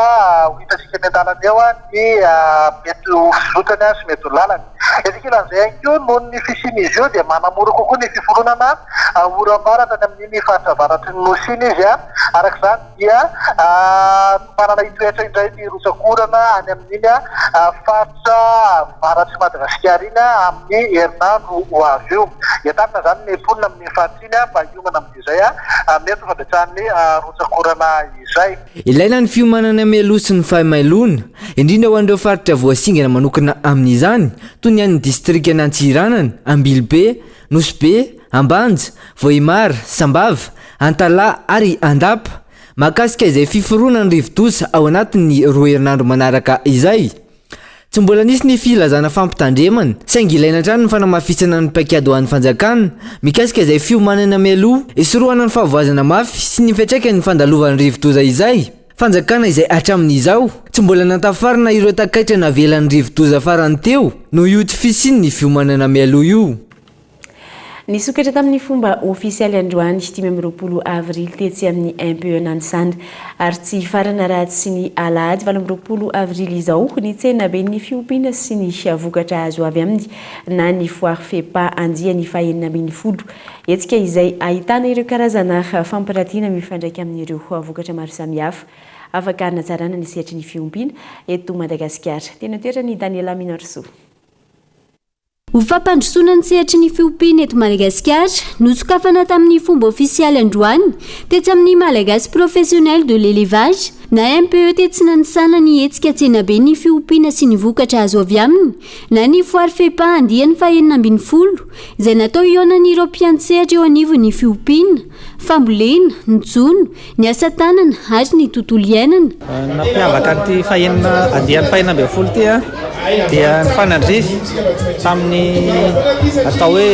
ho hitantsika miandalana eo ny mety ho fizotrany sy mety ho lalany. Etsy ankilan'izay ihany koa, noho ny fisian'izy io dia manamora kokoa ny fiforonana oram-baratra any amin'iny faritra avaratry ny Nosy iny izy. Araka izany dia manana hitoetra indray ny rotsak'orana any amin'iny faritra avaratr'i Madagasikara iny amin'ny herinandro ho avy io. Entanina izany ny mponina amin'iny faritra iny mba hiomana amin'izay mety ho fabetsahan'ny rotsak'orana izay. Ilaina ny fiomanana mialoha sy ny fahamailona, indrindra ho an'ireo faritra voasingana manokana amin'izany, toy ny an'ny distrikan'Antsiranana, Ambilobe, Nosy Be, Ambanja, Vohemar, Sambava, Antalaha ary Andapa, mahakasika izay fiforonan'ny rivodoza ao anatin'ny roa herinandro manaraka izay. Tsy mbola nisy ny filazana fampitandremana, saingy ilaina hatrany ny fanamafisana ny paikady ho an'ny fanjakana mikasika izay fiomanana mialoha hisorohana ny fahavoazana mafy sy ny fiantraikan'ny fandalovan'ny rivodoza izay. Fanjakana izay hatramin'izao tsy mbola nantafarina ireo takaitra navelan'ny rivodoza farany teo noho io tsy fisian'ny fiomanana mialoha io. Nisokatra tamin'ny fomba ofisialy androany 25 avrily tetsy amin'ny MPE Nanisana ary tsy hifarana raha tsy ny alahady 28 avrily izao ny tsenaben'ny fiompiana sy ny vokatra azo avy aminy na ny foire FEPA andiany faha-16. Hetsika izay ahitana ireo karazana fampiratiana mifandraika amin'ireo vokatra maro samihafa afaka hanatsarana ny sehatry ny fiompiana eto Madagasikara. Teny an-toerana i Daniela Minarisoa. Ho fampandrosoana ny sehatry ny fiompiana eto Madagasikara, nosokafana tamin'ny fomba ofisialy androany tetsy amin'ny Malagasy Professionnel de l'Elevage na MPE tetsy Nanisana ny hetsika Tsenaben'ny fiompiana sy ny vokatra azo avy aminy na ny Foire FEPA andiany faha-16 izay natao hihaonan'ireo mpiantsehatra eo anivon'ny fiompiana, fambolena, ny jono, ny asa tanana ary ny tontolo iainana. Ny nampiavaka an'ity fahenina andiany fahenina 16 ity dia nifanandrify tamin'ny atao hoe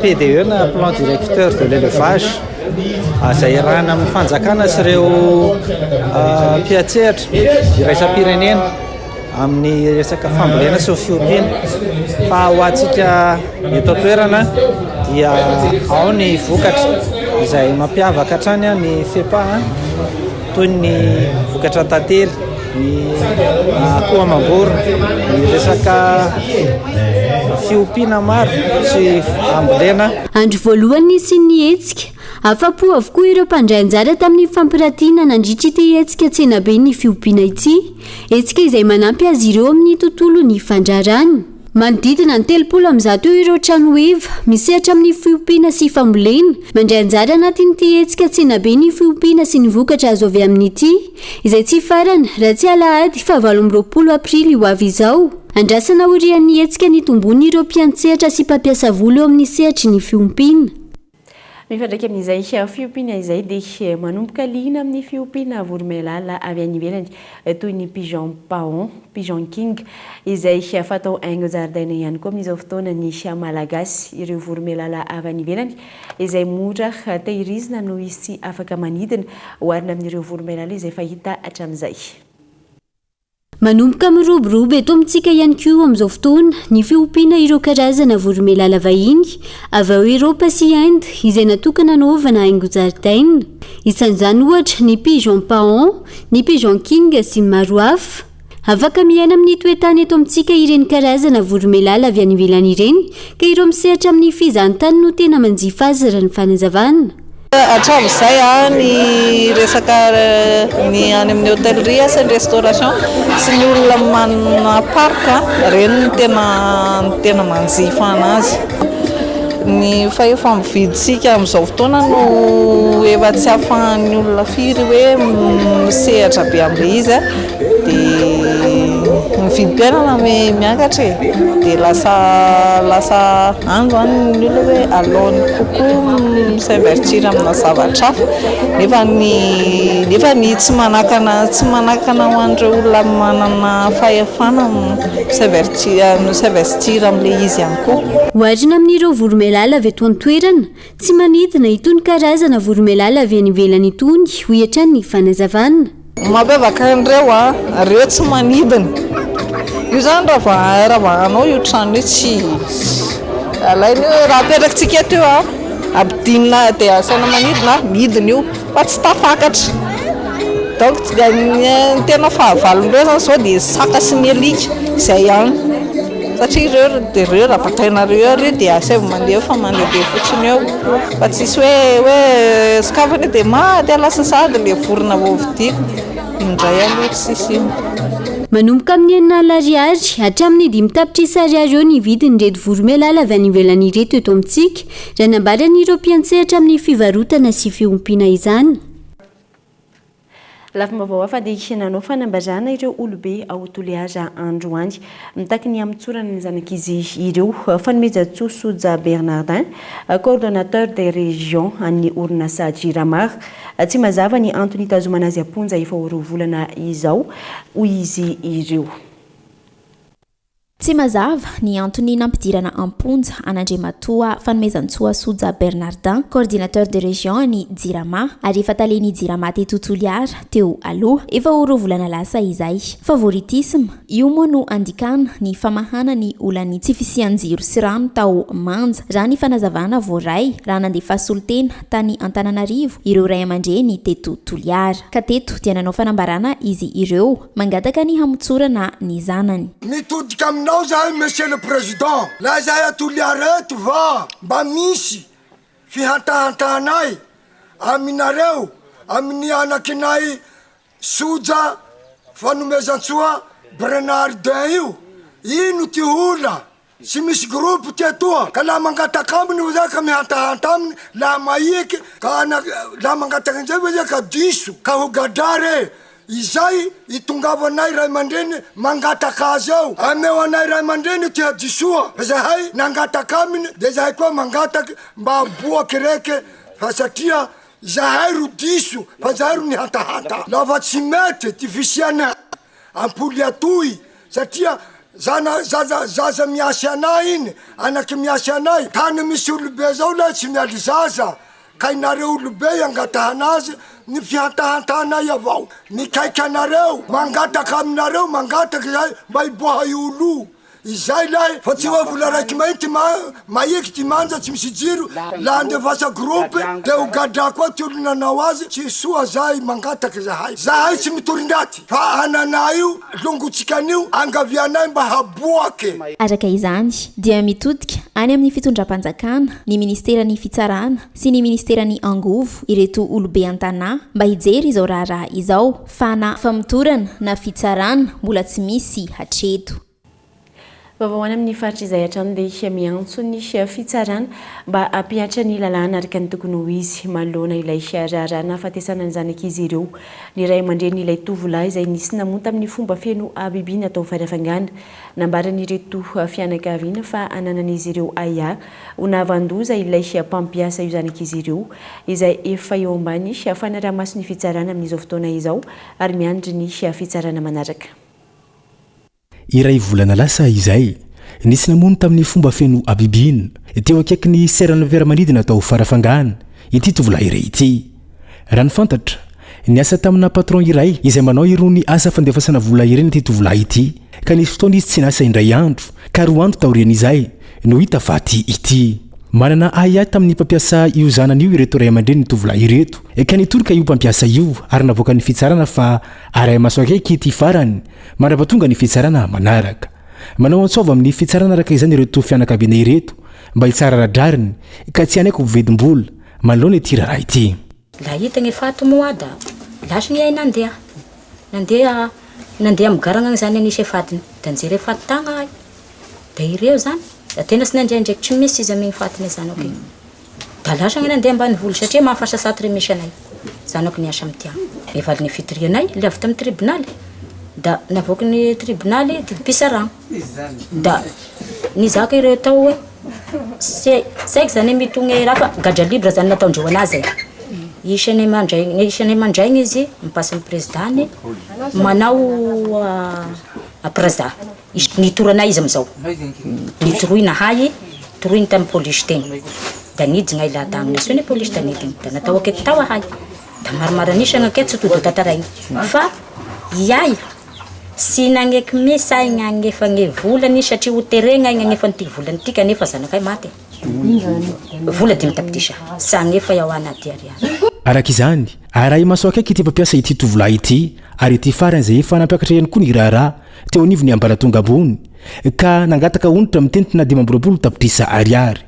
PDE na Plan Directeur de l'Elevage izay iarahana amin'ny fanjakana sy ireo mpiantsehatra iraisam-pirenena. amin'ny resaka fambolena sy ny fiompiana fa ho antsika eto an-toerana dia ao ny vokatra izay mampiavaka hatrany ny FEPA toy ny vokatra tantely, ny akoho amam-borona, ny resaka fiompiana maro sy fambolena. Andro voalohany nisian'ny hetsika, afa-po avokoa ireo mpandray anjara tamin'ny fampiratiana nandritra ity hetsika tsenaben'ny fiompiana ity, hetsika izay manampy azy ireo amin'ny tontolon'ny fandraharahana. Manodidina ny 130 eo ireo trano heva misehatra amin'ny fiompiana sy fambolena mandray anjara anatin'ity hetsika tsenabe ny fiompiana sy ny vokatra azo avy amin'ity, izay tsy hifarana raha tsy alahady faha 28 aprily ho avy izao. Andrasana aorian'ny hetsika ny hitomboan'ireo mpiantsehatra sy mpampiasa vola eo amin'ny sehatry ny fiompiana. Mifandraika amin'izay fiompiana izay dia manomboka liana amin'ny fiompiana voromailala avy any ivelany toy ny pigeon paon, pigeon king, izay fatao haingon-jaridaina ihany koa amin'izao fotoana ny Malagasy. Ireo voromailala avy any ivelany izay mora tehirizina noho izy tsy afaka manidina, oharina amin'ireo voromailala izay fahita hatramin'izay. Manomboka miroborobo eto amintsika ihany koa amin'izao fotoana ny fiompiana ireo karazana voromailala vahiny avy ao Eropa sy Inde izay natokana hanaovana haingon-jaridaina. Isan'izany ohatra ny pigeon paon, ny pigeon king sy ny maro hafa. Afaka miaina amin'ny toetany eto amintsika ireny karazana voromailala avy any ivelany ireny ka ireo misehatra amin'ny fizahantany no tena manjifa azy raha ny fanazavana. Hatramin'izay ny resaka ny any amin'ny hôtellerie sy ny restauration sy ny olona manana parc ireny no tena no tena manjifa anazy. Ny fahefa-mividintsika amin'izao fotoana no efa tsy ahafahan'ny olona firy hoe misehatra be amin'ilay izy. Dia ny vidim-piainana miakatra e, dia lasa lasa any izany ny olona hoe aleony kokoa mi-s'invertir amina zavatra hafa, nefa ny nefa ny tsy manakana tsy manakana ho an'ireo olona manana fahefana mi-s'invertir mi-s'investir amin'ilay izy ihany koa. Oharina amin'ireo voromailala avy eto an-toerana, tsy manidina itony karazana voromailala avy any ivelany itony, hoy hatrany ny fanazavana. Ny mampiavaka an'ireo an, ireo tsy manidina. Io zany raha vao raha vao anao io trano io tsy alaina io, raha apetrakitsika eto io an, ampidinina dia asaina manidina, midina io fa tsy tafakatra. Donc ny tena fahavalon'ireo zany zao dia saka sy ny alika, izay ihany. Satria ireo dia ireo raha batainareo eo ireo dia asaivo mandeha eo fa mandehandeha fotsiny eo. Fa tsisy hoe hoe sokafana io dia maty aho lasa sahady ilay vorona vao vidiako. Indray aloha tsisy iny. Manomboka amin'ny 60 ariary hatramin'ny 5 tapitrisa ariary eo ny vidin'ireto voromailala avy any ivelany ireto eto amintsika, raha nambaran'ireo mpiantsehatra amin'ny fivarotana sy fiompiana izany. Lafim-baovao hafa dia nanao fanambarana ireo olobe ao Toliara androany. Mitaky ny hamotsorana ny zanak'izy ireo. Fanomezantsoa Soja Bernardin, coordonnateur des régions an'ny orinasa Jirama. Tsy mazava ny antony hitazomana azy am-ponja efa ho roa volana izao, hoy izy ireo. Tsy mazava ny antony nampidirana am-ponja an'Andriamatoa Fanomezantsoa Soja Bernardin, coordinateur de région an'ny Jirama, ary efa talen'ny Jirama teto Toliara teo aloha. Efa ho roa volana lasa izay. Favoritisme, io moa no andikana ny famahana ny olan'ny tsy fisian-jiro sy rano tao Manja, raha ny fanazavana voaray raha nandefa solontena tany Antananarivo ireo ray aman-dreny teto Toliara. Ka teto dia nanao fanambarana izy ireo. Mangataka ny hamotsorana ny zanany. Mitodika aminao zahay Monsieur le Président, la zahay a Toliara eto va mba misy fihantahantahanay aminareo amin'ny anakinay Soja Fanomezantsoa Brenardin io? Ino ty ola? Tsy misy groupe ty atoa ka laha mangataka aminy hoy zah ka mihantahanta aminy laha mahiky ka laha mangataka anizay hoy zah ka diso ka ho gadra re izay itongavanay ray aman-dreny mangataka azy eo ameo anay ray aman-dreny ty hadisoa fa zahay nangataka aminy de zahay koa mangataky mba aboaky reke fa satria zahay ro diso fa zahay ro nihantahanta lafa tsy mety ty fisiany Ampoly atoy satria zana zaza zaza miasy anay iny anaky miasy anay tany misy olobe zao lay tsy mialy zaza ka inareo olobe angatahana azy ny fihantahantanay avao mikaiky anareo mangataka aminareo mangataka zahay mba hiboaha io olo. Izay lay fa tsy hoe vola raiky mainty ma mahiky ty manja tsy misy jiro la andefasa groupe de ho gadra koa ty olo nanao azy tsy soa zay mangataky zahay zahay tsy mitory ndaty fa ananay io longotsika anio angavianay mba haboake. Araka izany, dia mitodika any amin'ny fitondram-panjakana, ny minisiteran'ny Fitsarana sy ny minisiteran'ny Angovo ireto olobe an-tanà mba hijery izao raharaha izao fa na famotorana na fitsarana mbola tsy misy hatreto. Vaovao any amin'ny faritra izay hatrany dia miantso ny fitsarana mba hampihatra ny lalàna araka ny tokony ho izy manoloana ilay raharaha nahafatesana ny zanak'izy ireo. Ny ray aman-drenin'ilay tovolahy izay nisy namono tamin'ny fomba feno habibiana tao Farafangana. Nambaran'ireto fianakaviana fa ananan'izy ireo ahiahy ho nahavan-doza ilay mpampiasa io zanak'izy ireo izay efa eo ambany fanaraha-mason'ny fitsarana amin'izao fotoana izao ary miandry ny fitsarana manaraka. Iray volana lasa izay, nisy namono tamin'ny fomba feno habibiana, teo akaikin'ny seran'ny fiaramanidina tao Farafangana, ity tovolahy iray ity. Raha ny fantatra, niasa tamina patron iray izay manao irony asa fandefasana vola ireny ity tovolahy ity, ka nisy fotoana izy tsy niasa indray andro, ka roa andro taorian'izay no hita faty ity. Manana ahiahy tamin'ny mpampiasa io zanany io ireto ray aman-drenin'ny tovolahy ireto, ka nitoroka io mpampiasa io ary navoakan'ny fitsarana fa arahi-maso akaiky ity farany. Mandrapatonga ny fitsarana manaraka. Manao antso avo amin'ny fitsarana araka izany ireto fianakaviana ireto mba hitsara ara-drariny ka tsy hanaiky ho mpividim-bola manoloana ity raharaha ity. La hita gne faty moa da lasa gne ay nandeha, nandeha nandeha amy gara agny zany nisy e fatiny, da nijery e faty tagny ahay, da ireo zany da tena sy nandray andraikitry mihintsy izy amy igny fatiny zanako igny. Da lasa gny nandeha ambanivolo satria mahafasa centre misy anay, zanako niasa amy ty agny. Ny valin'ny fitorianay le avy tamin'ny tribonaly da navoaky ny tribonaly didim-pitsarana da nizaka ireo tao hoe tsy tsy haiko zany mitogny raha fa gadra libre zany nataondreo anazy e, isan'ny mandraigny isan'ny mandraigny izy mipasy ny prezidà-ny manao apraza. Nitory anay izy amizao, nitoroy nahay, toroiny tamy polisy tegny, da nidigna i lahy tagny, nasoiny polisy da nidigna, da natao aketo tao ahay, da maromaro an'isa gny aketo tsy tody ho tantaraigny, fa iay tsy nagneky mihintsy ahy nagnefa gne volany satria ho teregna ahy nagnefa an'ity volany ty kanefa zanakay maty e, vola dimy tapitrisa, tsy hagnefa iaho ana ty ariary. Araka izany, arahi-maso akaiky ity mpampiasa ity tovolahy ity ary ity farany izay efa nampiakatra ihany koa ny raharaha teo anivon'ny ambaratonga ambony ka nangataka onitra mitentina 25 tapitrisa ariary.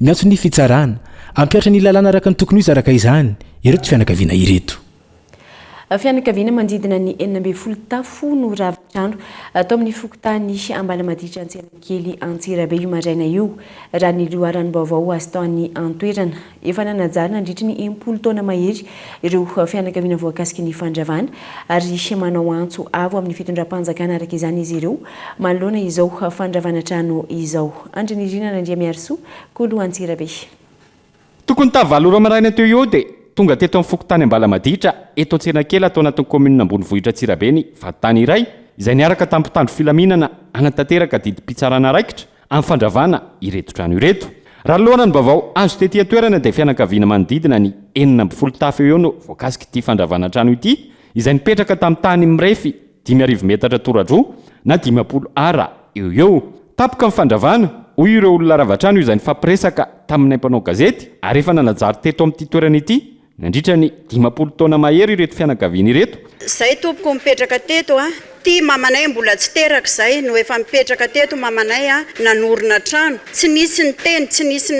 Miantso ny fitsarana hampihatra ny lalàna araka ny tokony ho izy araka izany ireto fianakaviana ireto. Fianakaviana manodidina ny 16 tafo no rava trano tao amin'ny fokontany Ambalamaditra Antsenakely Antsirabe io maraina io, raha ny loharanom-baovao azo tany an-toerana. Efa nanajary nandritry ny 60 taona mahery ireo fianakaviana voakasiky ny fandravana ary manao antso avo amin'ny fitondram-panjakana araka izany izy ireo manoloana izao fandravana trano izao. Andry Nirina Randriamiarisoa, Kolo Antsirabe. Tokony tamin'ny valo ora maraina teo eo dia tonga teto amin'ny fokontany Ambalamaditra eto Antsenakely ato anatin'ny kaominina ambonivohitra Antsirabe ny vadintany iray izay niaraka tamin'ny mpitandro filaminana hanatanteraka didim-pitsarana raikitra amin'ny fandravana ireto trano ireto. Raha ny loharanom-baovao azo tety an-toerana dia fianakaviana manodidina ny 16 tafo eo eo no voakasik'ity fandravana trano ity izay nipetraka tamin'ny tany mirefy 5000 metatra tora-droa na 50 ara eo ho eo. Tampoka ny fandravana, hoy ireo olona rava trano izay nifampiresaka taminay mpanao gazety ary efa nanajary teto amin'ity toerana ity Nandritra ny 50 taona mahery ireto fianakaviana ireto. Zay tompoko mipetraka teto a, ty mamanay mbola tsy teraka zay no efa mipetraka teto mamanay a, nanorina trano, tsy nisy niteny, tsy nisy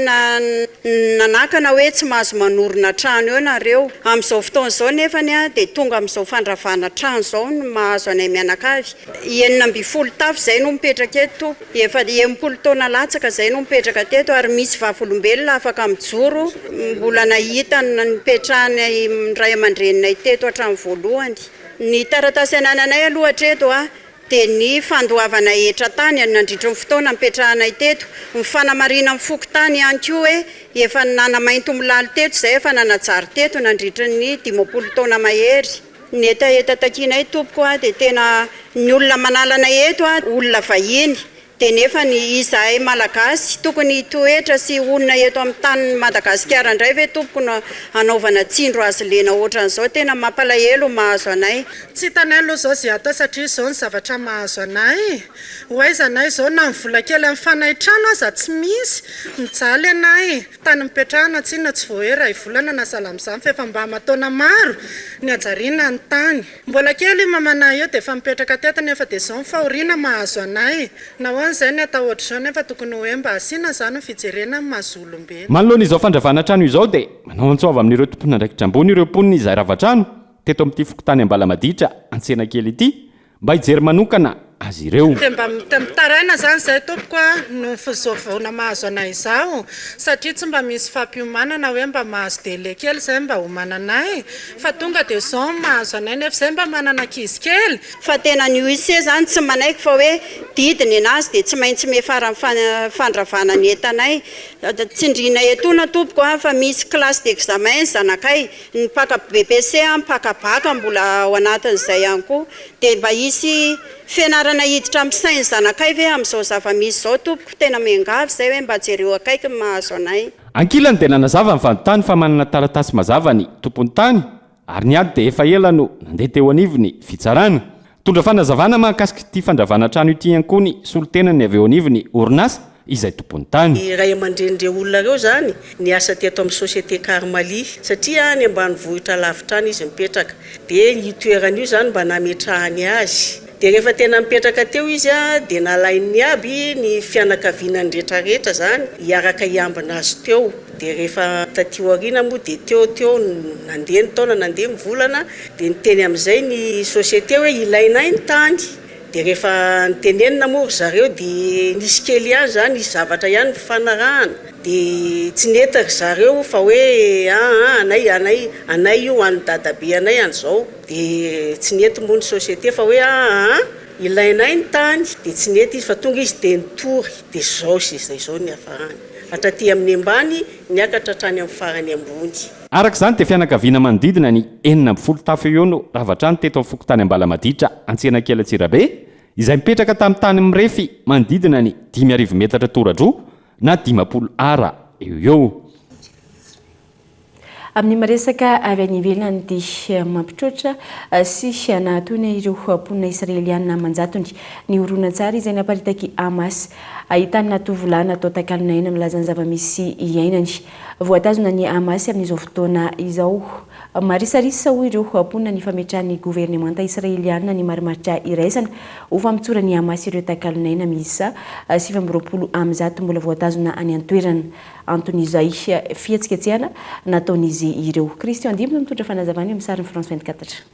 nanakana hoe tsy mahazo manorina trano eo nareo, amin'izao fotoana izao nefany a dia tonga amin'izao fandravana trano izao ny mahazo anay mianakavy, 16 tafo zay no mipetraka eto tompoko. Efa 60 taona latsaka izay no nipetraka teto ary misy vavolombelona afaka mijoro mbola nahita ny nipetrahan'ny ray aman-dreninay teto hatramin'ny voalohany. Ny taratasy anananay aloha hatreto dia ny fandoavana hetra tany nandritry ny fotoana nipetrahanay teto, ny fanamarinan'ny fokontany ihany koa hoe efa nanamaintimolaly teto izay, efa nanajary teto nandritry ny 50 taona mahery. Ny hetaheta takianay tompoko a dia tena ny olona manala anay eto a olona vahiny Dia nefany izahay Malagasy tokony hitoetra sy honina eto amin'ny tanin'i Madagasikara indray ve tompoko no hanaovana tsindro azo lena ohatran'izao? Tena mampalahelo ny mahazo anay. Tsy hitanay aloha izao izay atao satria izao ny zavatra mahazo anay. Ho aiza anay izao na ny vola kely amin'ny fanaitrano aza tsy misy. Mijaly anay. Tany nipetrahana tsinona tsy vao hoe iray volana na sahala amin'izany fa efa mba aman-taona maro nihajariana ny tany. Mbola kely io mamanay io dia efa mipetraka teto nefa dia izao ny fahoriana mahazo anay. Nahoana izay ny atao ohatr'izao nefa tokony hoe mba asiana izany ny fijerena ny maha zo olombelona. Manoloana izao fandravana trano izao dia manao antso avo amin'ireo tompon'andraikitra ambony ireo mponina izay rava trano teto amin'ity fokontany Ambalamaditra Antsenakely ity mba hijery manokana azy ireo. Dia mba mitaraina izany izay tompoko a, noho ny fizoavoana mahazo anay izao, satria tsy mba misy fampiomanana hoe mba mahazo délai kely izay mba homananay, fa tonga dia izao no mahazo anay nefa izay mba manana ankizy kely. Fa tena ny huissier zany tsy manaiky fa hoe didy nenazy dia tsy maintsy miafara amin'ny fandravana ny entanay. Tsindriana etoana tompoko a, fa misy classe d'examen ny zanakay, ny mpaka BEPC mpaka bac mbola ao anatin'izay ihany koa. Dia mba hisy fianarana hiditra amin'ny sain'ny zanakay ve amin'izao zava-misy izao tompoko? Tena miangavy izay hoe mba jereo akaiky ny mahazo anay. Ankilany dia nanazava ny vadintany fa manana taratasy mazava ny tompon'ny tany ary ny ady dia efa ela no nandeha teo anivon'ny fitsarana. Nitondra fanazavana mahakasika ity fandravana trano ity ihany koa ny solontenany avy eo anivon'ny orinasa izay tompon'ny tany. Ny ray aman-drenin'ireo olona ireo izany niasa teto amin'ny société Karmali satria any ambanivohitra lavitra any izy mipetraka. Dia io toerana io izany mba nametrahany azy. Dia rehefa tena nipetraka teo izy dia nalain'ny aby ny fianakavianany retraretra izany hiaraka hiambina azy teo. Dia rehefa taty aoriana moa dia teo teo nandeha ny taona nandeha ny volana dia niteny amin'izay ny société hoe ilainay ny tany. Dia rehefa nitenenina moa ry zareo dia nisy kely ihany izany, nisy zavatra ihany nifanarahana. Dia tsy nety ry zareo fa hoe aa anay, anay, anay io, an'ny dadabe anay an'izao. Dia tsy nety moa ny société fa hoe aa ilainay ny tany. Dia tsy nety izy fa tonga izy dia nitory. Dia izao sy izay izao ny niafarany. Hatraty amin'ny ambany niakatra hatrany amin'ny farany ambony. Araka izany dia fianakaviana manodidina ny 16 tafo eo no rava trano teto amin'ny fokontany Ambalamaditra, Antsenakely Antsirabe, izay mipetraka tamin'ny tany mirefy manodidina ny 5000 metatra toradroa na 50 ara eo ho eo. Amin'ny miresaka avy any ivelany dia mampitroatra sy nahatohina ireo mponina Israeliana aman-jatony ny horonantsary izay naparitak'i Hamas ahitana tovolahy natao takalon'aina milaza ny zava-misy iainany. Voatazona ny Hamas amin'izao fotoana izao. Marisarisa, hoy ireo mponina, ny fametrahan'ny governemanta Israeliana ny marimaritra iraisana ho famotsoran'ny Hamas ireo takalon'aina miisa 129 mbola voatazona any an-toerana. Anton'izay fihetsiketsehana nataon'izy ireo. Christian Dimby no mitondra fanazavana eo amin'ny sarin'ny France 24.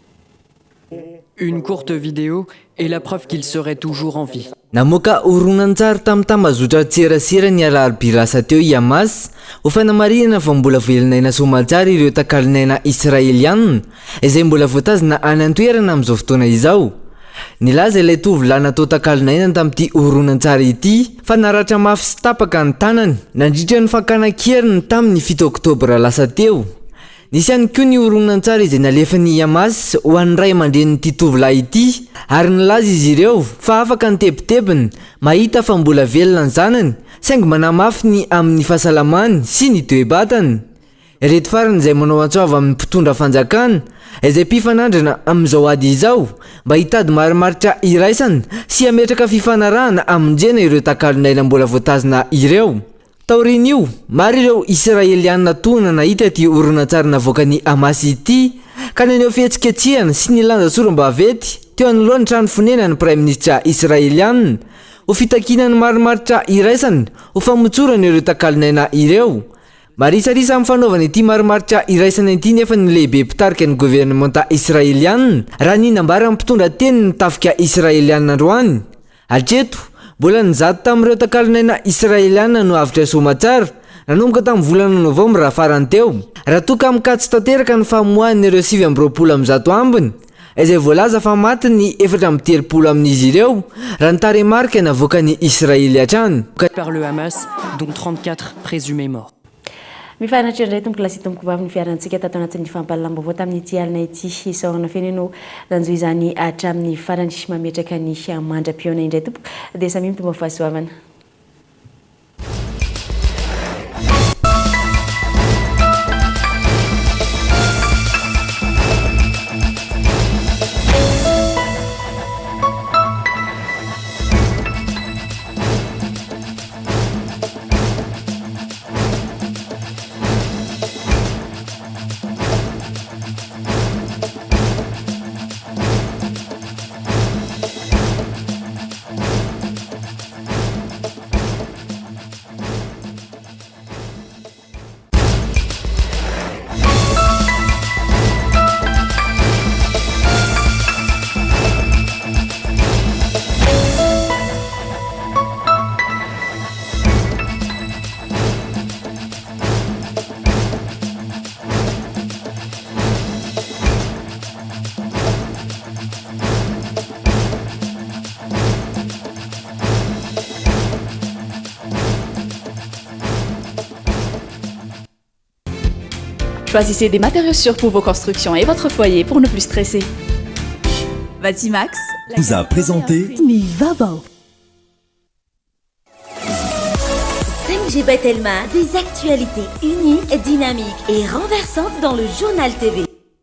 Une courte vidéo est la preuve qu'il serait toujours en vie. Namoaka horonantsary tamin'ny tambazotran-tserasera ny alarobia lasa teo i Hamas ho fanamarihana fa mbola velon'aina soamantsara ireo takalon'aina Israeliana izay mbola voatazona any an-toerana amin'izao fotoana izao. Nilaza ilay tovolahy natao takalon'aina tamin'ity horonantsary ity fa naratra mafy sy tapaka ny tanany nandritra ny fakana an-keriny tamin'ny fito oktobra lasa teo. Nisy ihany koa ny horonantsary izay nalefan'ny Hamas ho an'ny ray aman-drenin'ity tovolahy ity ary nilaza izy ireo fa afaka ny tebitebiny mahita fa mbola velona ny zanany saingy manamafy ny amin'ny fahasalamany sy ny toe-batany. Ireto farany izay manao antso avo amin'ny mpitondra fanjakana izay mpifanandrina amin'izao ady izao mba hitady marimaritra iraisana sy hametraka fifanarahana hamonjena ireo takalon'aina mbola voatazona ireo. Taorian'io, maro ireo Isiraelianina tohina nahita ity horonantsary navoakan'i Hamas ity ka naneho fihetsiketsehana sy nilanja sorom-baventy teo anoloan'ny trano fonenan'ny praiminisitra Isiraelianina ho fitakiana ny marimaritra iraisana ho famotsorana ireo takalon'aina ireo. Marisarisa amin'ny fanaovana ity marimaritra iraisana ity nefa ny lehibe mpitarika ny governemanta Isiraelianina, raha ny nambaran'ny mpitondra tenin'ny tafika Isiraelianina androany. Hatreto, mbola ny zato tamin'ireo takalon'aina Israeliana no avotra soamatsara, nanomboka tamin'ny volana Novambra farany teo. Raha toa ka mikatso tanteraka ny famoahana ireo 129 ambiny, izay voalaza fa maty ny 34 amin'izy ireo, raha ny tarehimarika navoakan'i Israely hatrany. Par le Hamas, dont 34 présumés morts. Mifanatreha indray tompokolahy sy tompokovavy ny fiarantsika tato anatin'ny fampahalalam-baovao tamin'ity alina ity. Isaorana feno ianao nanjo izany hatramin'ny farany. Mametraka ny mandra-pihaona indray tompoko dia samia mitombo fahasoavana. Choisissez des matériaux sûrs pour vos constructions et votre foyer pour ne plus stresser. Batimax vous a présenté Ny vaovao. 5G by Telma, des actualités uniques, dynamiques et renversantes dans le journal TV.